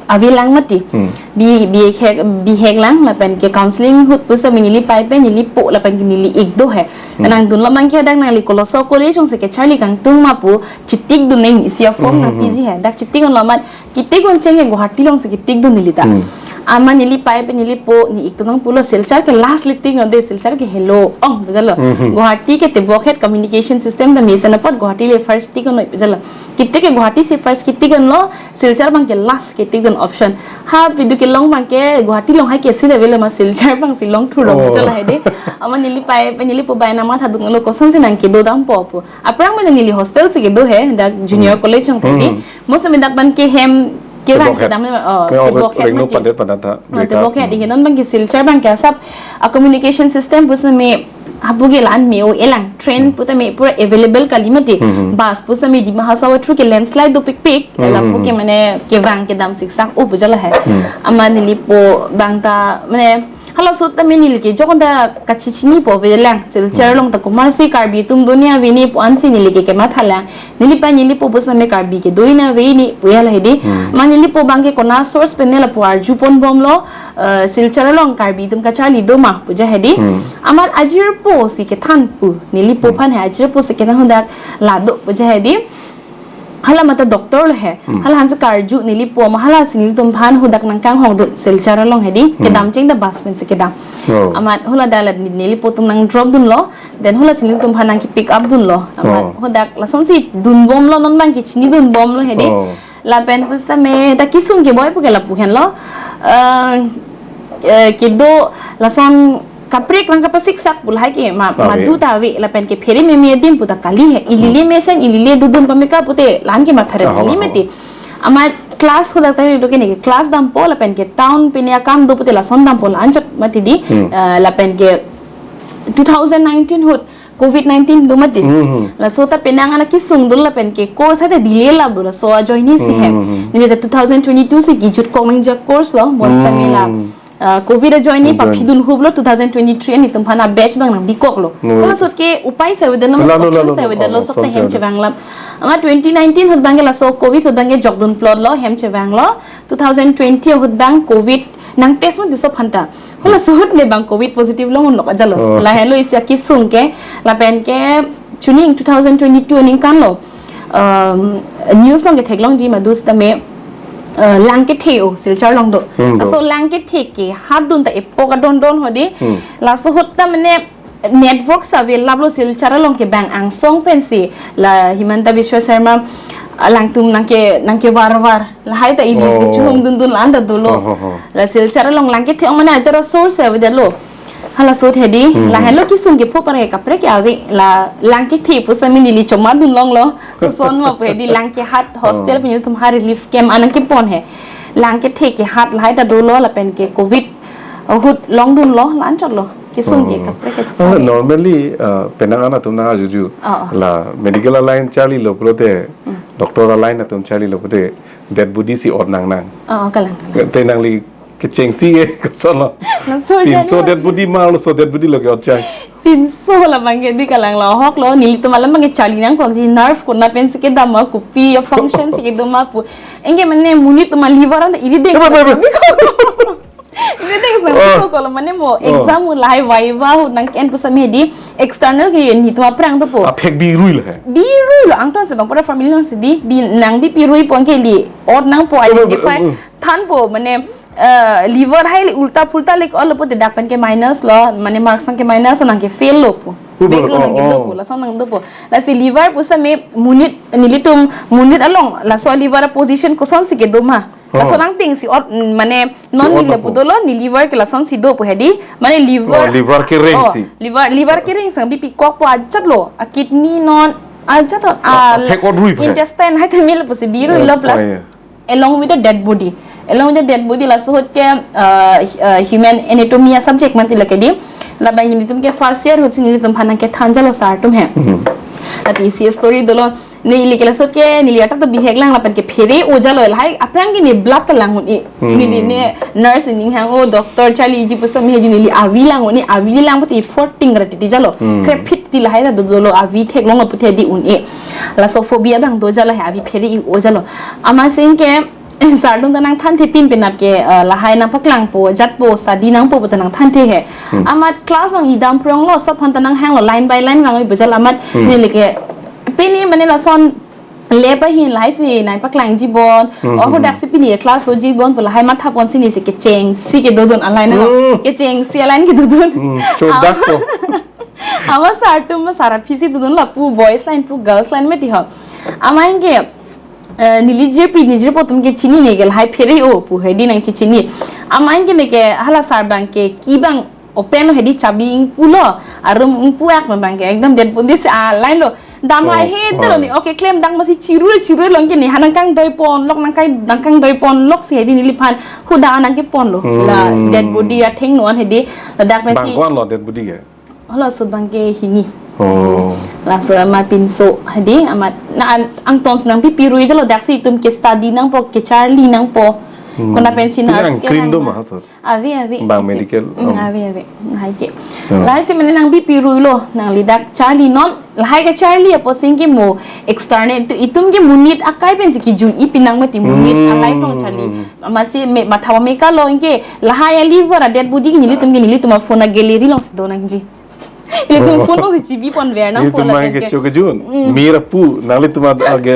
avelang mati. Hmm. Bi, bihek, bihek lang, lapen ke counseling ahut pusitame neli pei pen, neli po, lapen ke neli ik do he. Hmm. Nangdunlo abang ke dak nangli koloso college along si kecharli kangtung ma pu, chitik dun neng isi a form Hmm, nang hmm, hmm. P G he. Dak chitik dunlo amat, kitik un cheng ke Guwahati along si kitik dun neli ta. Hmm. Amat neli pei pen neli po, ne ik tu nang pulo Silchar ke last liting ode Silchar ke helo ong pu jalo. Hmm, hmm. Guwahati ke tebok het communication system ta mesen apot Guwahati le first tik un pu jalo. Kitik ke Guwahati si first kitik dunlo, Silchar abang ke last kitik dun option. Ha pidu kelong abang ke Guwahati along hai ke si level ma Silchar abang si long thurong Oh. pu jalo hedi. Amat neli pei pen neli po bai nang mathadunlo koson si nang kedo dampo pu. Aphrang pen neli hostel si kedo he, dak junior Hmm. college along tadi. Hmm. Mo sami dak abang ke hem kevang Tebok het. kedam, oh, Me tebok het Rengno mati. Pandet Pandet ta, Ah, beka. Tebok het, Hmm. ingke non abang ke Silchar abang ke asap, ah, communication system pusitame hapu ke la-an me-o-e lang, train Hmm. putame pura available kali mati. Hmm, hmm. Bus pusitame Dima Hasao through ke landslide do pikpik, Hmm, lapu hmm, ke hmm. mane kevang kedam siksak o pu jalo he. Hmm. Amat neli po abang ta, mane, halaso tame neli ke jokon ta kachechinipo avelang. Silchar Hmm. along ta komatsi Karbi atum do ne ave ne pu ansi neli ke kematha lang. Neli pei neli po pusitame Karbi kedo ne ave ne pu ya la hedi. Hmm. Amat neli po abang ke konat source pen ne lapu arjupon bomlo, eh, Silchar along Karbi atum kacharli do ma pu ja hedi. Hmm. Amat ajirpo si kethan pu. Neli po Hmm. aphan he ajirpo si kethan hadak la do pu ja hedi. Hala mata doctor lo he. Hmm. Hala aphan si karju neli po ma hala si nelitum aphan hadak nang kanghong dun Silchar along hedi. Hmm. Kedam cheng ta bus pen si kedam. Oh. Amat hala dak la neli po atum nang drop dunlo. Then hala si nelitum aphan nang ke pick up dunlo. Amat Oh. hadak lason si dun bomlo non abang ke chinidun bomlo hedi. Oh. Lapen pusitame ta kesung keboi pu ke lapu henlo. Eh, eh, kedo lason kaprek lang kapasiksak pu lahai ke ma, Ave. madu ta ave lapen ke phere meme adim pu ta kali he. Ili le Hmm. mesen, ili le dodun pame ka pute la-an ke matha re Aha, ili aha. mati. Amat class hadak ta do ke ne ke class dampo lapen ke town pen akam do pute lason dampo la-an chot mati di. Hmm. Eh, lapen ke two thousand nineteen ahut covid nineteen do mati. Hmm, hmm. Laso ta penang an kesung dun lapen ke course ta delay la do laso ajoine si he. Hmm, hmm, hmm. Neli ta two thousand twenty-two si kejut kong nangji course lo, bonsitame la. Hmm. Ah, covid ajoine Ajoine. paphidun hublo two thousand twenty-three an netum aphan a batch abang nang bikoklo. Hmm. Hala sot ke upai si avedetlo, La, la, la, option la, si la, avedetlo, la, sot option ta si hem avedet. chevang lam. Amat twenty nineteen ahut abang ke laso covid ahut abang ke jokdun plotlo, hem chevanglo. Two thousand twenty ahut abang covid nang test mati laso aphanta. Halaso ahut ne abang covid positive long unlok ajalo. Oh. Lahenlo isi akesung ke, lapen ke chuning two thousand twenty-two aningkan lo. Um, news along ke theklongji madu sitame, uh, lang kethe o Silchar along do. Hmm, do. Laso lang kethe ke hat dun ta epok adon don hedi. Hmm. Laso ahut ta mane network save laplo, Silchar along ke bang angsong pensi la Himanta Biswa Sarma alangtum nangke, nangke war war. Lahai ta ili Oh. kechumdun dun la-an ta dolo. Oh, oh, oh. La Silchar along lang kethe ong mane ajat a-source avedetlo. Hala sot hedi, Hmm. lahenlo kesung kepho pare kaprek ke ave, la lang kethe pusitame neli chomadun longlo. Koson ma pu hedi, lang kehat hostel Oh. pen nelitum ha relief camp anang kepon he. Lang kethe kehat lahai ta dolo lapen ke covid ahut longdunlo, la-an chotlo. Kesung ke Hmm. kaprek ke Ah, chotlo. normally, ah, penang an atum nang ajuju. Oh, oh. La medical a-line charlilo pulote, Hmm. doctor a-line atum charlilo pulote, dead body si ot nangnang. Oh, kalang, kalang. Te nangli kechengsi ke, koson lo. Laso Pinso jani dead body ma, laso dead body lo ke ot chai. Pinso labang ke di kalang lo, ahok lo, nelitum alam abang ke charli nangkokji, nerve konat pensi kedam ma, kopi a-function si kedo ma pu. Anke mane monit atum a-liver anta iri deng. Apa, apa, apa? Iri deng sang Oh. ko lo mane mo Oh. exam lahai viva ahut nangke-en pusitame hedi external ke nelitum aphrang dopo. Aphek birui lo he. Birui lo, angton si bang pura family nang si di, bi nang bipi rui pon ke ili ot nangpo Oh, oh, identify oh. thanpo mane, eh, liver hai ili ulta phulta le ko lo pote dak pen ke minus lo, mane marks nangke minus nangke fail lo pu. Oh, Back oh, nangke oh. dopo, lason nang dopo. Lasi liver pusitame monit, nelitum monit along laso liver a-position kosonsi kedo ma. Oh. Laso nangting si ot, mm, mane non Si ot neli apo. pu dolo, ne liver ke lasonsi do pu hedi. Mane liver. Oh, liver kereng Oh, si. liver, liver kereng sang bipi kokpo ajat lo. A-kidney non ajat lo. Ah, A, phek ot rui phe. intestine hai tame lapusi birui Oh, lo plus oh, yeah. along with the dead body. Along with the dead body laso ahut ke, uh, uh, human anatomy a-subject mati lake di. Labang nelitum ke first year ahut si nelitum aphan nangkethan jalo sir atum he. Hmm. Lati isi story dolo. Neli ke lasot ke neli atak to bihek lang lapen ke phere-o jalo lahai aphrang ke ne blood ta lang un-e. Hmm. Neli ne nurse ning hang o doctor charliji pusitame hedi neli avi lang un-e, avi lang puti fourteen rati ti jalo. Hmm. Krepit ti lahai ta do dolo avi theklong lo puti hedi un-e. Laso phobia abang do jalo he avi phere-i-o jalo. Amatsi anke sir atum ta nangthanthe pin penap ke, eh, lahai nangpaklangpo, jatpo, study nangpo pu ta nangthanthe he. Hmm. Amat class nang idam prong lo, stop han ta nanghang lo, line by line vang-i bejal amat Hmm. neli ke pini mane lason lab ahin lahai si nangpaklangji bon, Hmm, oh hmm, hodak hmm. si pini class doji bon pu lahai matha ponsi neli si kechengsi kedodun a-line na lo. Hmm. Kechengsi a-line kedodun. Hmm, chodak ko. Amat sir atum ma sir aphi si dodun lapu boys line pu girls line mati ho. Amat anke, eh, neli jirpi, ne jirpo atum ke chinine ke lahai phere-o pu hedi nangchechini. Amat anke neke hala sir abang ke key abang open lo hedi chabi ingpu lo, a-room ingpu ak abang ke ekdom dead body si a-line lo. Dam Oh, hai he oh. tero ni, okay, klem dang masi chirui chirui lo anke ne ha nangkangdoi ponlok nangkai nangkangdoi ponlok si hedi neliphan huda nangkepon lo. La Hmm. dead body athengno an hedi ladak Bang masi ko-an lo dead body ke? Hala sut abang ke hini. Oh. Laso amat pinso hedi amat na an- angtons nang bipi rui jalo daksi itum ke study nangpo kecharli nangpo. Hmm. Konat pensi Ini nurse ang ke krim nang do ma. ma, sir? Ave, ave. Bang Isi. medical, Hmm, um. ave, ave. Hai ke. Hmm. Lahai si mane nang bipi rui lo, nangli dak charli non, lahai kecharli apotsi anke mo external tu itum ke monit akai pensi kijun-i pinang mati monit Hmm. a-life along charli. Amatsi me matha me kalo anke lahai a-liver a-dead body ke nelitum ke nelitum a-phone a-gallery alongsi do nangji. Nelitum Oh. phone alongsi chibi ponver nangpo Nelitum la main penke. kecho kejun. Mm. Mir apu, nanglitum ad- age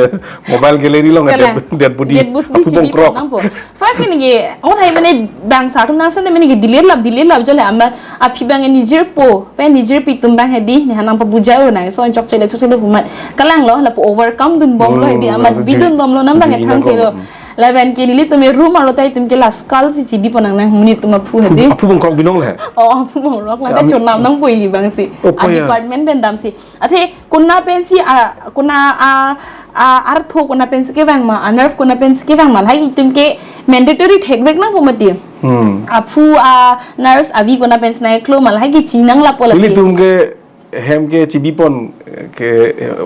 mobile gallery along Kalang. dead, dead body. Dead body Apu chibi bongkrok. pon nangpo. First ke neke, oh hai mane bang sir atum nangsan mane ke dilir lap, dilir lap jole amat aphi abang ne jirpo, pen ne jirpi atum abang hedi, ne ha nangpabuja-o nang, so chokche le chokche le pu amat. Kalang lo, lapu overcome dunbom lo hedi, Hmm, amat nangsi bidunbom lo, nang abang ke bidun thang nang ke lo. bom. Lapen ke nelitum e room arlo ta itum ke la skull si chibi pon nang nang monit atum aphu hedi. Apu bongkrok binong le. Oh, apu bongkrok la Ya, ta ami- chonam nangpo ili abang si. Oh, A po ya. department pen damsi. Athe konat pensi a konat a a artho konat pensi kevang ma, a nerve konat pensi kevang ma. Lahai itum ke mandatory thekvek nangpo mati. Hmm. Aphu a nurse avi konat pensi nangklo ma lahai ke chinang lapo lasi. Nelitum ke hem ke chibi pon ke, eh,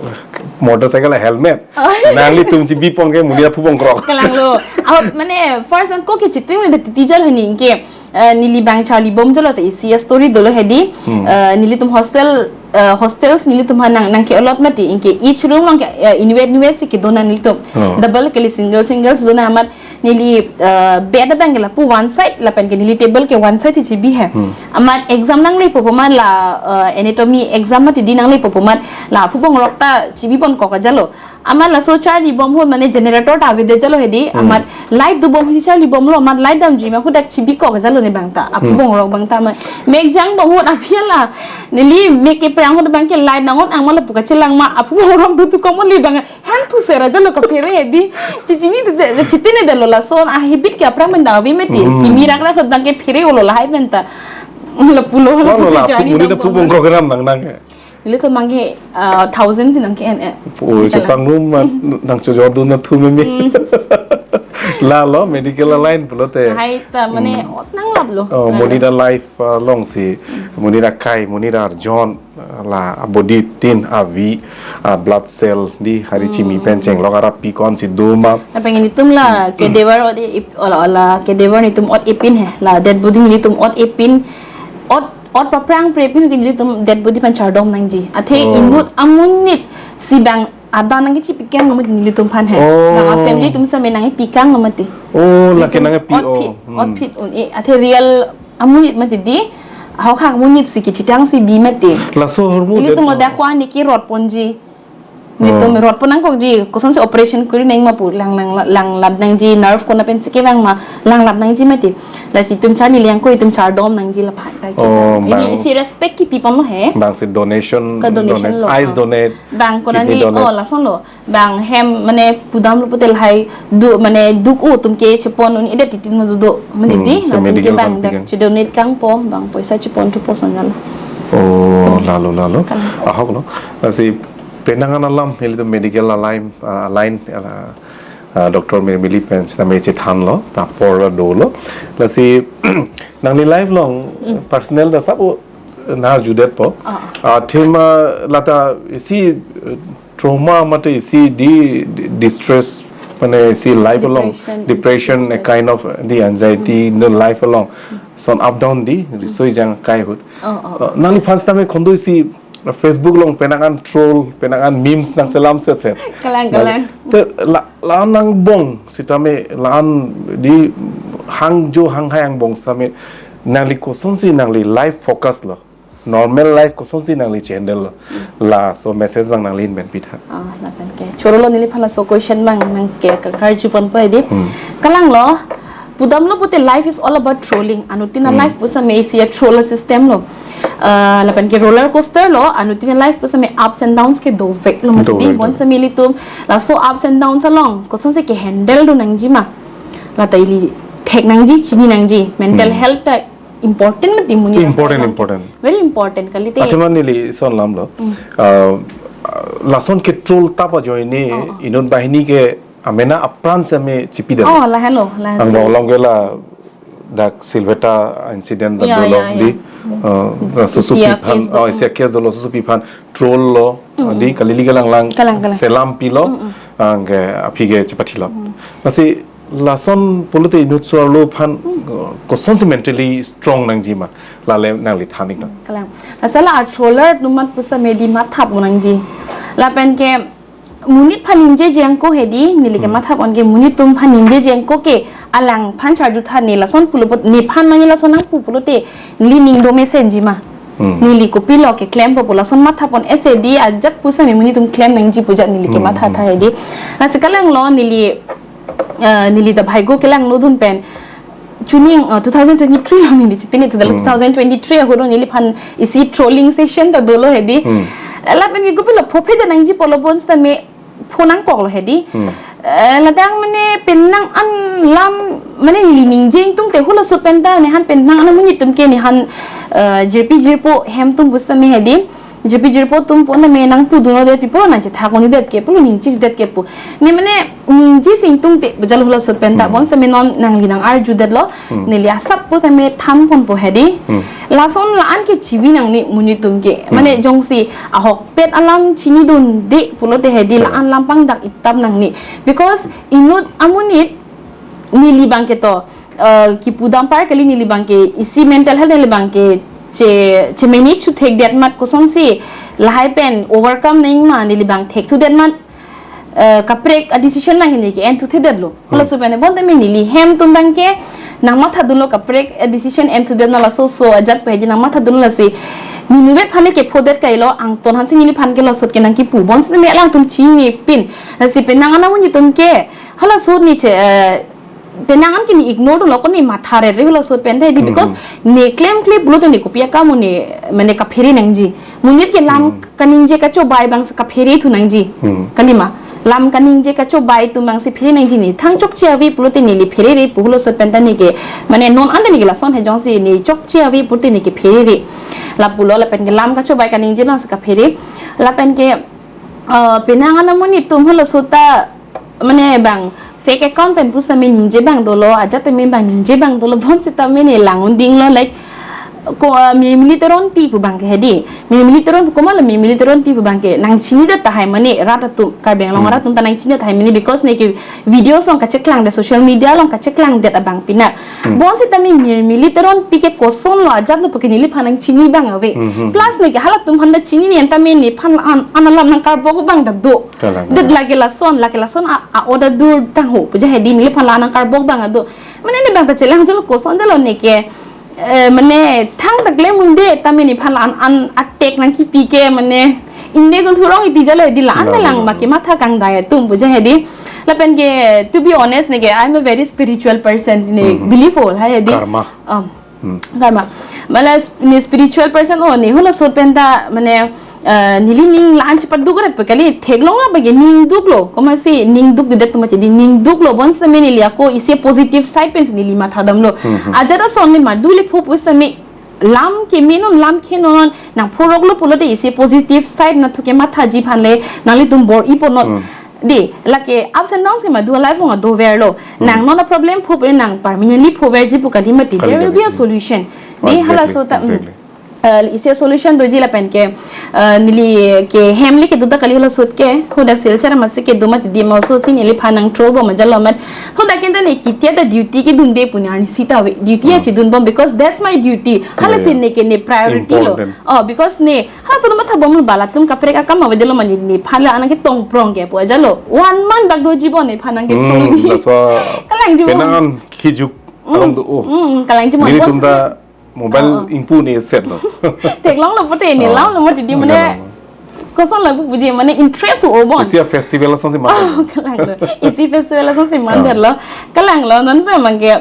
motorcycle helmet. Oh. Nanglitum chibi pon ke monit aphu bongkrok. Kalang lo. Aho mane first ang ko ke chiting le titi jal hani ke, eh, neli bang charli bom jalo ta isi story dolo hedi. Hmm. Eh, nelitum hostel, eh, hostels nelitum ha nang nangke-olot mati anke each room along ke, eh, inwet inwet si kedo nang nelitum. Oh. Double kali single single si do nang amat neli, eh, bed abang ke lapu one side lapen ke neli table ke one side si chibi he. Hmm. Amat exam nanglepo pu amat la, eh, anatomy exam mati di nanglepo pu amat la aphu bongrok ta chibi pon kok ajalo. Amat laso charlibom ahut mane generator ta avedet jalo hedi. Hmm. Amat light dobom ahut charlibomlo, amat light damji ma ahut dak chibikok jalo ne bang ta. Aphu Hmm. bongrok bang ta ma. Mek jangbom ahut aphi la. Neli mek keprang ahut bang ke light nang-on-ang ma lapu kachelang ma. Aphu bongrok do tu komon li bang. Hang thu sera jalo kaphere hedi. Chichini de, de, chitine detlo lason. A habit ke aphrang pen da ave mati. Hmm. Kimi rakrak ahut bang ke phere-olo lahai pen ta. Lapulo, lapu Walo si la, journey monit dam aphu bom. bongrok ram nangnang ke. Nelitum bang ke, ah, thousand si nang ke-en, eh. Oh, Ita lang. Chepangrum ma, nang chojor dun na thu meme. Hmm. Lalo, medical line pulote. Hai ta, mane, Hmm. ot nanglaplo. Oh, Lalo. Monit a-life, ah, alongsi, Hmm. monit akai, monit arjon, ah, la, a-body tin, avi, ah, blood cell, di hari chimi Hmm. pen chenglok arap pi ko-ansi do ma. Lapen ilitum la, Hmm. cadaver ot ip-, ola, ola, cadaver nelitum ot ipin he, la, dead body nelitum ot ipin, ot ot paprang pre pin ke nelitum dead body aphan chardom nangji. Athe Oh. inut amonit si bang adan nangkechipikanglo mati nelitum aphan he. Oh. Bang a-family atum sitame nangkepikanglo mati. Oh, lake Nelitum nangkepi, ot oh. phit, Hmm. ot phit un-e. Athe real amonit mati di. Ahok hak amonit si kithitang si bi mati. Laso ahormu Nelitum det, lo oh. dak ko-an niki rot ponji. Nelitum Hmm. rot pon nangkokji, kosonsi operation kuri nang ma pu, lang, lang, langlap nangji, nerve konat pensi kevang ma, langlap nangji mati. Lasi itum charli liang ko itum chardom nangji la phat kai Oh, kita. Ini bang. isi respect kipi ponlo he. Bang si donation, Ka donation donate, lo, eyes oh. donate, Bang konat kidney ni, donate. oh, lasonlo. Bang hem, mane, pudamlo pute lahai, du, mane, duk-o atum ke chepon un-edet titin ma do do. Mane Hmm, di, so latum ke medical bang fund dak, tigang. che-donate kangpo, bang poisa chepon thupo sonjalo. Oh, lalo, lalo. Kan. Ahoklo. Lasi penang an alam, ilitum medical align, ah, align, ah, ah, Doctor Mirmili pen sitame chethanlo, apor dolo. Lasi nangli life along, Mm. personal ta sabo nang arjudetpo. Ah. Ah, thema lata isi, eh, trauma mate isi di, di, distress mane isi life along, Depression, depression, a distress. kind of, uh, the anxiety, Mm. no life along. Mm. Son up down di, Mm. risoi jang kai ahut. Oh, oh. Uh, nangliphan sitame kondo isi Facebook along penang an troll, penang an memes nangselam set set. Kalang, Nang-, kalang. te la, la-an nangbong sitame la-an di hangjo hanghai angbong sitame nangli kosonsi nangli life focus lo. Normal life kosonsi nangli che-handle lo. Mm. Laso message bang nangli inben pitha. Ah, lapen ke. Chorolo neliphan laso question bang nang ke ka karju ponpo edi. Hmm. Kalanglo, pudamlo pute life is all about trolling. Anuttin a Hmm. life pusitame isi a-troll system lo. Ah, lapen ke roller coaster lo, anuttin a life pusitame ups and downs ke doveklo mati. Dovek, dovek. Bonsitame ilitum, laso ups and downs along, kosonsi ke-handle dun nangji ma. Lata ili thek nangji, chini nangji. Mental Hmm. health ta important mati monit Important, aphan. important. Very important, kalite. Athema neli son lamlo. Hmm. Ah, lason ke-troll tap ajoine, Oh, oh. inut banghini ke amena apran sitame chipidet. Oh, lahenlo, lahen Ang si. bang along ke la dak Silvetta incident Ya, dolo ya, ya. di. Hmm. Ah, la susu Isi a piphan, case do. oh, isi a case dolo susu piphan troll lo, Hmm, di hmm. kali lika lang lang Kalang, kalang. selam pilo, Hmm, hmm. ang ke aphi ke chepathilo. Hmm. Lasi lason pulote inut so-arlo aphan, Hmm. uh, kosonsi mentally strong nangji ma. Lale nangli than-ik nang. Kalang. Lasi la a-troller atum amat pusitame di mathap nangji. Lapen ke monit aphan ningjeje angko hedi, neli ke Hmm. mathap on ke monit atum aphan ningjeje angko ke alangphan charju tha ne lason pulo put, nephan mani lason nangpu pulote neli ning do mesenji ma. Hmm. Neli kopilo keklempo pu lason mathap on ese di ajat pusitame monit atum klem nangji pu ajat neli ke Hmm, matha hmm. tha hedi. Lasi kalanglo neli, eh, neli ta bhaigo kelangno dun pen. Chuning, uh, two thousand twenty-three lo neli chitini tu dalo Hmm. two thousand twenty-three ahut neliphan isi trolling session ta dolo hedi. Hmm. Lapen ke kopilo pho phedet nangji pulo bonsitame pho nangkoklo hedi. Hmm. Eh, ladak mane penang an lam mane neli ningje ingtungte hula sut pen ta nephan penang an amonit atum ke nephan, eh, jirpi jirpo hem atum pusitame hedi. Jirpi jirpo atum pu name nangpu dunlo det pipo nangchethak un-edet ke pulo ningjejedet ke pu. Ne mane ningje si ingtungte bajal hula sut pen ta Hmm. bonsitame non nangli nang arjudetlo. Hmm. Neli asap pusitame than ponpo hedi. Hmm. Lason la-an ke chivi nangne monit atum ke. Hmm. Mane jongsi ahokpet alam chinidunde pulote hedi Hmm. la-an lam pangdak itap nangne. Because inut amonit neli bang ke to, eh, kipudam par kali neli bang ke isi mental health neli bang ke che, che-manage thuthekdet amat kosonsi lahai pen overcome nangji ma neli bang thekthudetmat, eh, kaprek a-decision bang ke neli ke-en thuthedetlo. Hmm. Hula sut pen bonta me neli hem atum bang ke nangmathadunlo kaprek a-decision enthudet na laso so ajat pu hedi nangmathadunlo lasi Nini vet aphan le kephodet kailo, angton aphansi neliphan ke lasot ke nangkipu. Bonsitame alangtum chinipin. Lasi penang an amonit atum ke, hala sot ne che, eh, penang an ke ne ignore dunlo, ko ne matha rere hala sot pen ta hedi, because ne klemkle pulote ne kopi akam ne, mane kaphere nangji. Monit ke lam kaningje kachobai abang si kaphere thu nangji. Kalima. Lam kaningje kachobai atum abang si phere nangji, ne thang chokche ave pulote neli pherere pu hala sot pen ta ne ke, mane non an ta ne ke lason he jongsi ne chokche ave pulote ne kepherere. Lapulo lapen ke lam kachobai kaningje abang si kaphere. Lapen ke, eh, penang an amonit atum hala sot ta, mane bang fake account pen pusitame ningje abang dolo, ajat tame bang ningje abang dolo, bonsitame ne lang-un dinglo, like, ko, ah, Mirmili Teronpi pu abang ke hedi. Mirmili Teron, komatlo Mirmili Teronpi pu abang ke nangchini det tahai mane rat atum, Karbi Anglong rat atum ta nangchini det tahai mane, because ne ke videos along kacheklang det, social media along kacheklang det abang pina. Bonsitame Mirmili Teronpi ke kosonlo, ajatlo pu ke neliphan nangchini abang ave. Plus ne ke halatum aphan ta chinine anta mane nephan an, an alam nangkarbok abang ta do. Kalang. Det lake lason, lake lason a, a-order dur tangho puja hedi, neliphan la nangkarbok abang do. Mane ne abang ta chelang jolo, koson jolo ne ke, eh, mane thang ta klem un-e, tame nephan la an, an attack nangkipi ke, mane inde gun thurong iti jolo hedi, la an, la, la, lang la, ma la, kematha kangdai atum puja hedi. Lapen ke, to be honest ne ke, I'm a very spiritual person, ne believe all ha hedi. Karma. Um, karma. Mane sp-, ne spiritual person, oh, ne hala sot pen ta, mane, eh, neli ning la-an chepaduk ret pu kali, theklong abang ke ning duklo, komatsi ning dukdedet komatsi hedi, ning duklo, bonsitame neli ako isi positive side pensi neli matha damlo. Ajat ason ne madu le phu pusitame lam kemenon, lam kenon, nangphoroklo pulote isi positive side nathu kemathaji aphan le nanglitum bor-i ponnon. Dei, lake ups and downs ke madu a-life along adoverlo. Nang non a-problem phu pen nang permanently phoverji pu kali mati. Kali, there will be a solution. Dei, hala sot ta, exactly. Eh, isi solution doji lapen ke, eh, neli ke hem le kedo ta kali hala sot ke, hadak Silchar amatsi kedo mati di ma sot si neliphan nang-troll bom ajat lo mat. Hadak ke ta ne kitia ta duty kedunde pu ne arnisi ta ave. Duty achedun bom because that's my duty. Halasi ne ke ne priority lo. Important. Oh, because ne halatum matha bomlo, ba latum kaprek akam avedetlo mane nephan la-an nangketong prong ke pu ajat lo. One month bak doji bon nephan nangke-troll di. Laso kalang ji bon. Penang an kijuk alam do, oh. Kalang ji bon. Nelitum ta mobile ingpu ne set lo. Theklonglo pulote ne lamlo mati di mane. Kalang. Koson lapu puji mane interest o bon. Isi festival asonsi man. Oh, kalanglo. Isi festival asonsi mandetlo. Kalanglo, non pen abang ke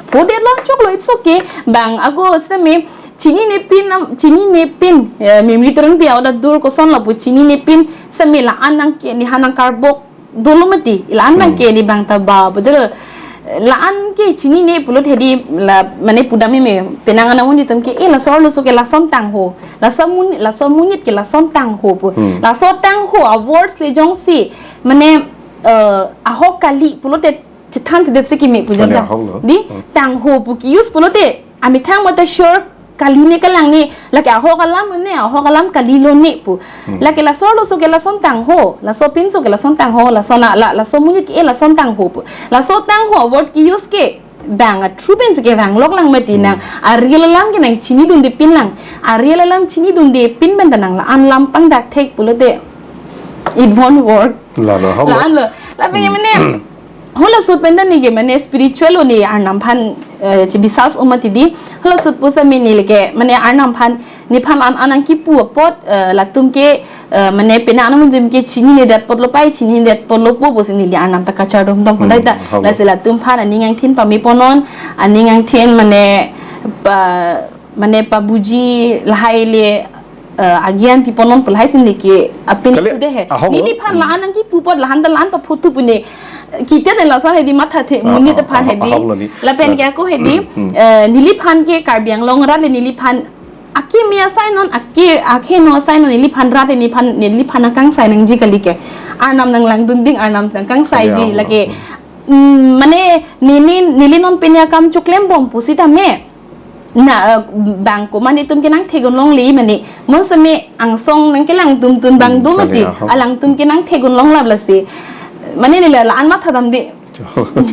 phodetlo, choklo, it's okay. Bang ako sitame chininepin nam, chininepin, eh, Mirmili Teronpi a-order dur kosonlo pu chininepin sitame la-an nangke, nephan nangkarbok dolo mati. La-an abang ke ne abang ta ba, bujalo, la-an ke chinine pulote hedi la, mane pudam meme, penang an amonit atum ke, eh, laso arloso ke lason tangho. Laso mun-, laso monit ke lason tangho pu. Laso tangho a-words le jongsi, mane, eh, ahok kali pulote chethan thedet si keme pu jang ta. Kali ahok lo. Dei, tangho pu ke-use pulote amethang mate sure kali ne kalang ne, lake ahok alam ne, ahok alam kalilo ne pu. Lake laso arloso ke lason tangho, laso pinso ke lason tangho, laso na, la, laso monit ke, eh, lason tangho pu. Laso tangho a-word ke-use ke bang a-true pensi kevang lok lang mati nang. A-real alam ke nangchinidunde pin lang. A-real alam chinidunde pin pen ta nang la-an lam pangdak thek pulote it won't work. Lalo, ahok lo. La-an lo. Lapen ke mane, hala sot pen ta ne ke mane spiritual lo ne Arnam aphan, eh, chebisas o mati di. Hala sot pusitame ne lake mane Arnam aphan nephan an, an nangkipu apot, eh, latum ke, eh, mane penang an amonit atum ke chininedet apotlo pai, chininedet apotlo po pusi neli Arnam ta kachardom dom hodai ta. Ahok lo. Lasi latum aphan aning angthin pame ponnon, aning angthin mane pa, mane pabuji lahai le, eh, agyan pi ponnon pu lahai si ne ke apin kali tu dei he. Ahok lo. Neliphan la-an nangkipu apot lahan ta la-an paphotu pu ne. Kitia ne lason hedi matha the, monit aphan hedi. Ahok lo ni. Lapen ke ako hedi, eh, neliphan ke Karbi Anglong rat le neliphan akimi asai non, aki, akeno asai non, neliphan rat le nephan, neliphan nangkangsai nangji kali ke. Arnam nanglangdun ding, Arnam nangkangsaiji, ahok lo, lake, mm, mane, neli, neli non pine akam choklem bom pusitame. Na, eh, bang komat netum ke nangthegun longle mane. Mon seme angsong nangkelang tum tun bang do mati. Ahok. Alangtum ke nangthegun long lap lasi. Mane neli la-an matha damde.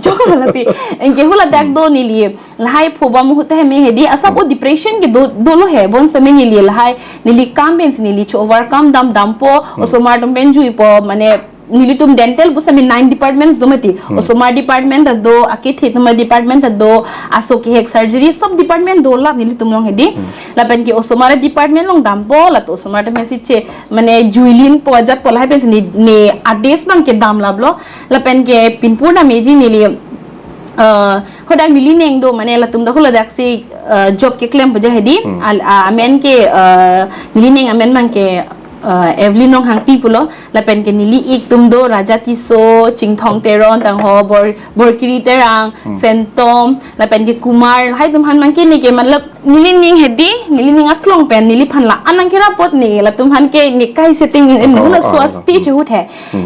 Chok lasi. Anke haladak do neli. Lahai pho bom ahut ta heme hedi. Asap o depression ke do, dolo he. Bon seme neli lahai. Neli kam pensi neli cho-overcome dam dampo. Osomar atum pen juipo. Mane Nelitum dental pusitame nine departments do mati. Osomar department ta do, akethe atum department ta do, aso kehek surgery, sob department do lap nelitum along hedi. Lapen ke osomar department along dampo, latum osomar ta mesi che, mane juilin po ajat po lahai pensi ne, ne ades abang ke dam laplo. Lapen ke pinpur na meji neli, eh, hadak neli neng do, mane latum ta hula daksi, eh, job keklem puja hedi. Al-, ah, amen ke, eh, neli neng amen abang ke, eh, Evelyn Ronghangpi pulo, lapen ke neli ik atum do, Raja Tisso, Chingthong Teron, tangho Bor-, Borkiri Terang, Phantom, lapen ke Kumar, lahai atum aphan abang ke neke matlab neli ning hedi, neli ning aklong pen, neliphan la-an nangkira apot ne, latum aphan ke ne kai setting ne, Oh, hula oh, so oh. stage ahut he.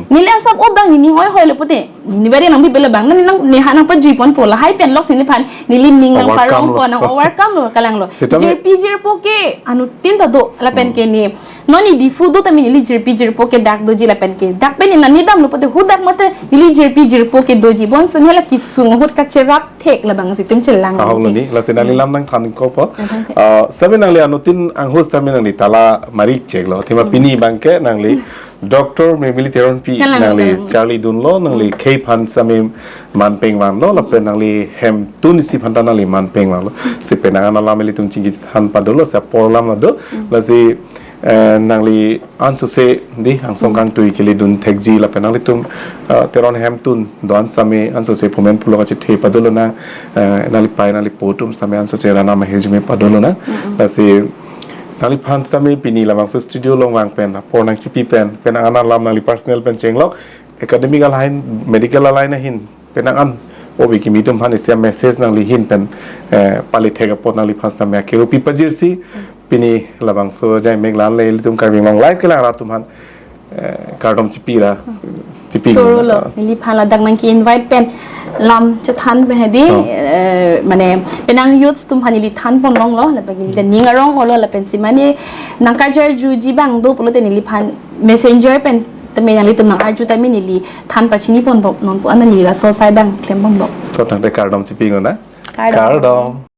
Neli asap o abang neli ning oi hoi le pote, neli bari nang bibela abang, nang, nang, ne ha nangpajui ponpo, lahai pen lok si neliphan, neli ning nang Overcome parong lo. po, nang overcome lo, kalang lo. Sitame Jirpi jirpo ke, anuttin ta do, lapen ke ne, non ne Diphu do tame neli jirpi jirpo ke dak doji lapen ke. Dak pen ne nang ne damlo pote hadak mate neli jirpi jirpo ke doji. Bonsitame la kesung ahut kacherap thek labang si itum chelang Ahong doji. lo ni, lasi nangli lam nangthan ko po. Nangthan thek. Ah, sitame nangli anuttin anghus sitame nangli tala marik cheklo. Athema pini abang ke nangli Doctor Mirmili Teronpi Kalang, nangli kalang. charlidunlo, nangli khei aphan sitame manpeng vanglo, lapen nangli hemtun isi aphan ta nangli manpeng vanglo. Si penang an alam ilitum chingki than padolo, si apor alam la do. Lasi, eh, nangli ansose di angsong kangtui kelidun thekji lapen nanglitum, eh, Teron hemtun do-an sitame ansose pumen pulo kachethe padolo nang, eh, nangli pai nangli po atum sitame ansose ranam ahirjume padolo nang. Lasi nangliphan sitame pini labangso studio along vang pen, apor nangchipi pen, penang an alam nangli personal pen chenglok, academic aline, medical aline ahin, penang an ove kimi atum aphan isi a-message nangli ahin pen, eh, pali thek apot nangliphan sitame akero pi pajirsi, pini labangso ajai mek la-an le ilitum Karbi Anglong Live kelang rat atum aphan, eh, kardom chipi ra, chipi Choro lo, neli. neliphan ladak nangke-invite pen lam chethan pen hedi, Oh. eh, mane penang youths atum aphan neli than pon longlo, lapen neli ta ning arong olo, lapen si mane nangkajarjuji abang do pulote neliphan messenger pen tame nanglitum nangarju tame neli than pachini pon bom non pu ana neli laso asai abang klem bom bom. To tangte kardom chipi ngon na? Kardom. Kardom.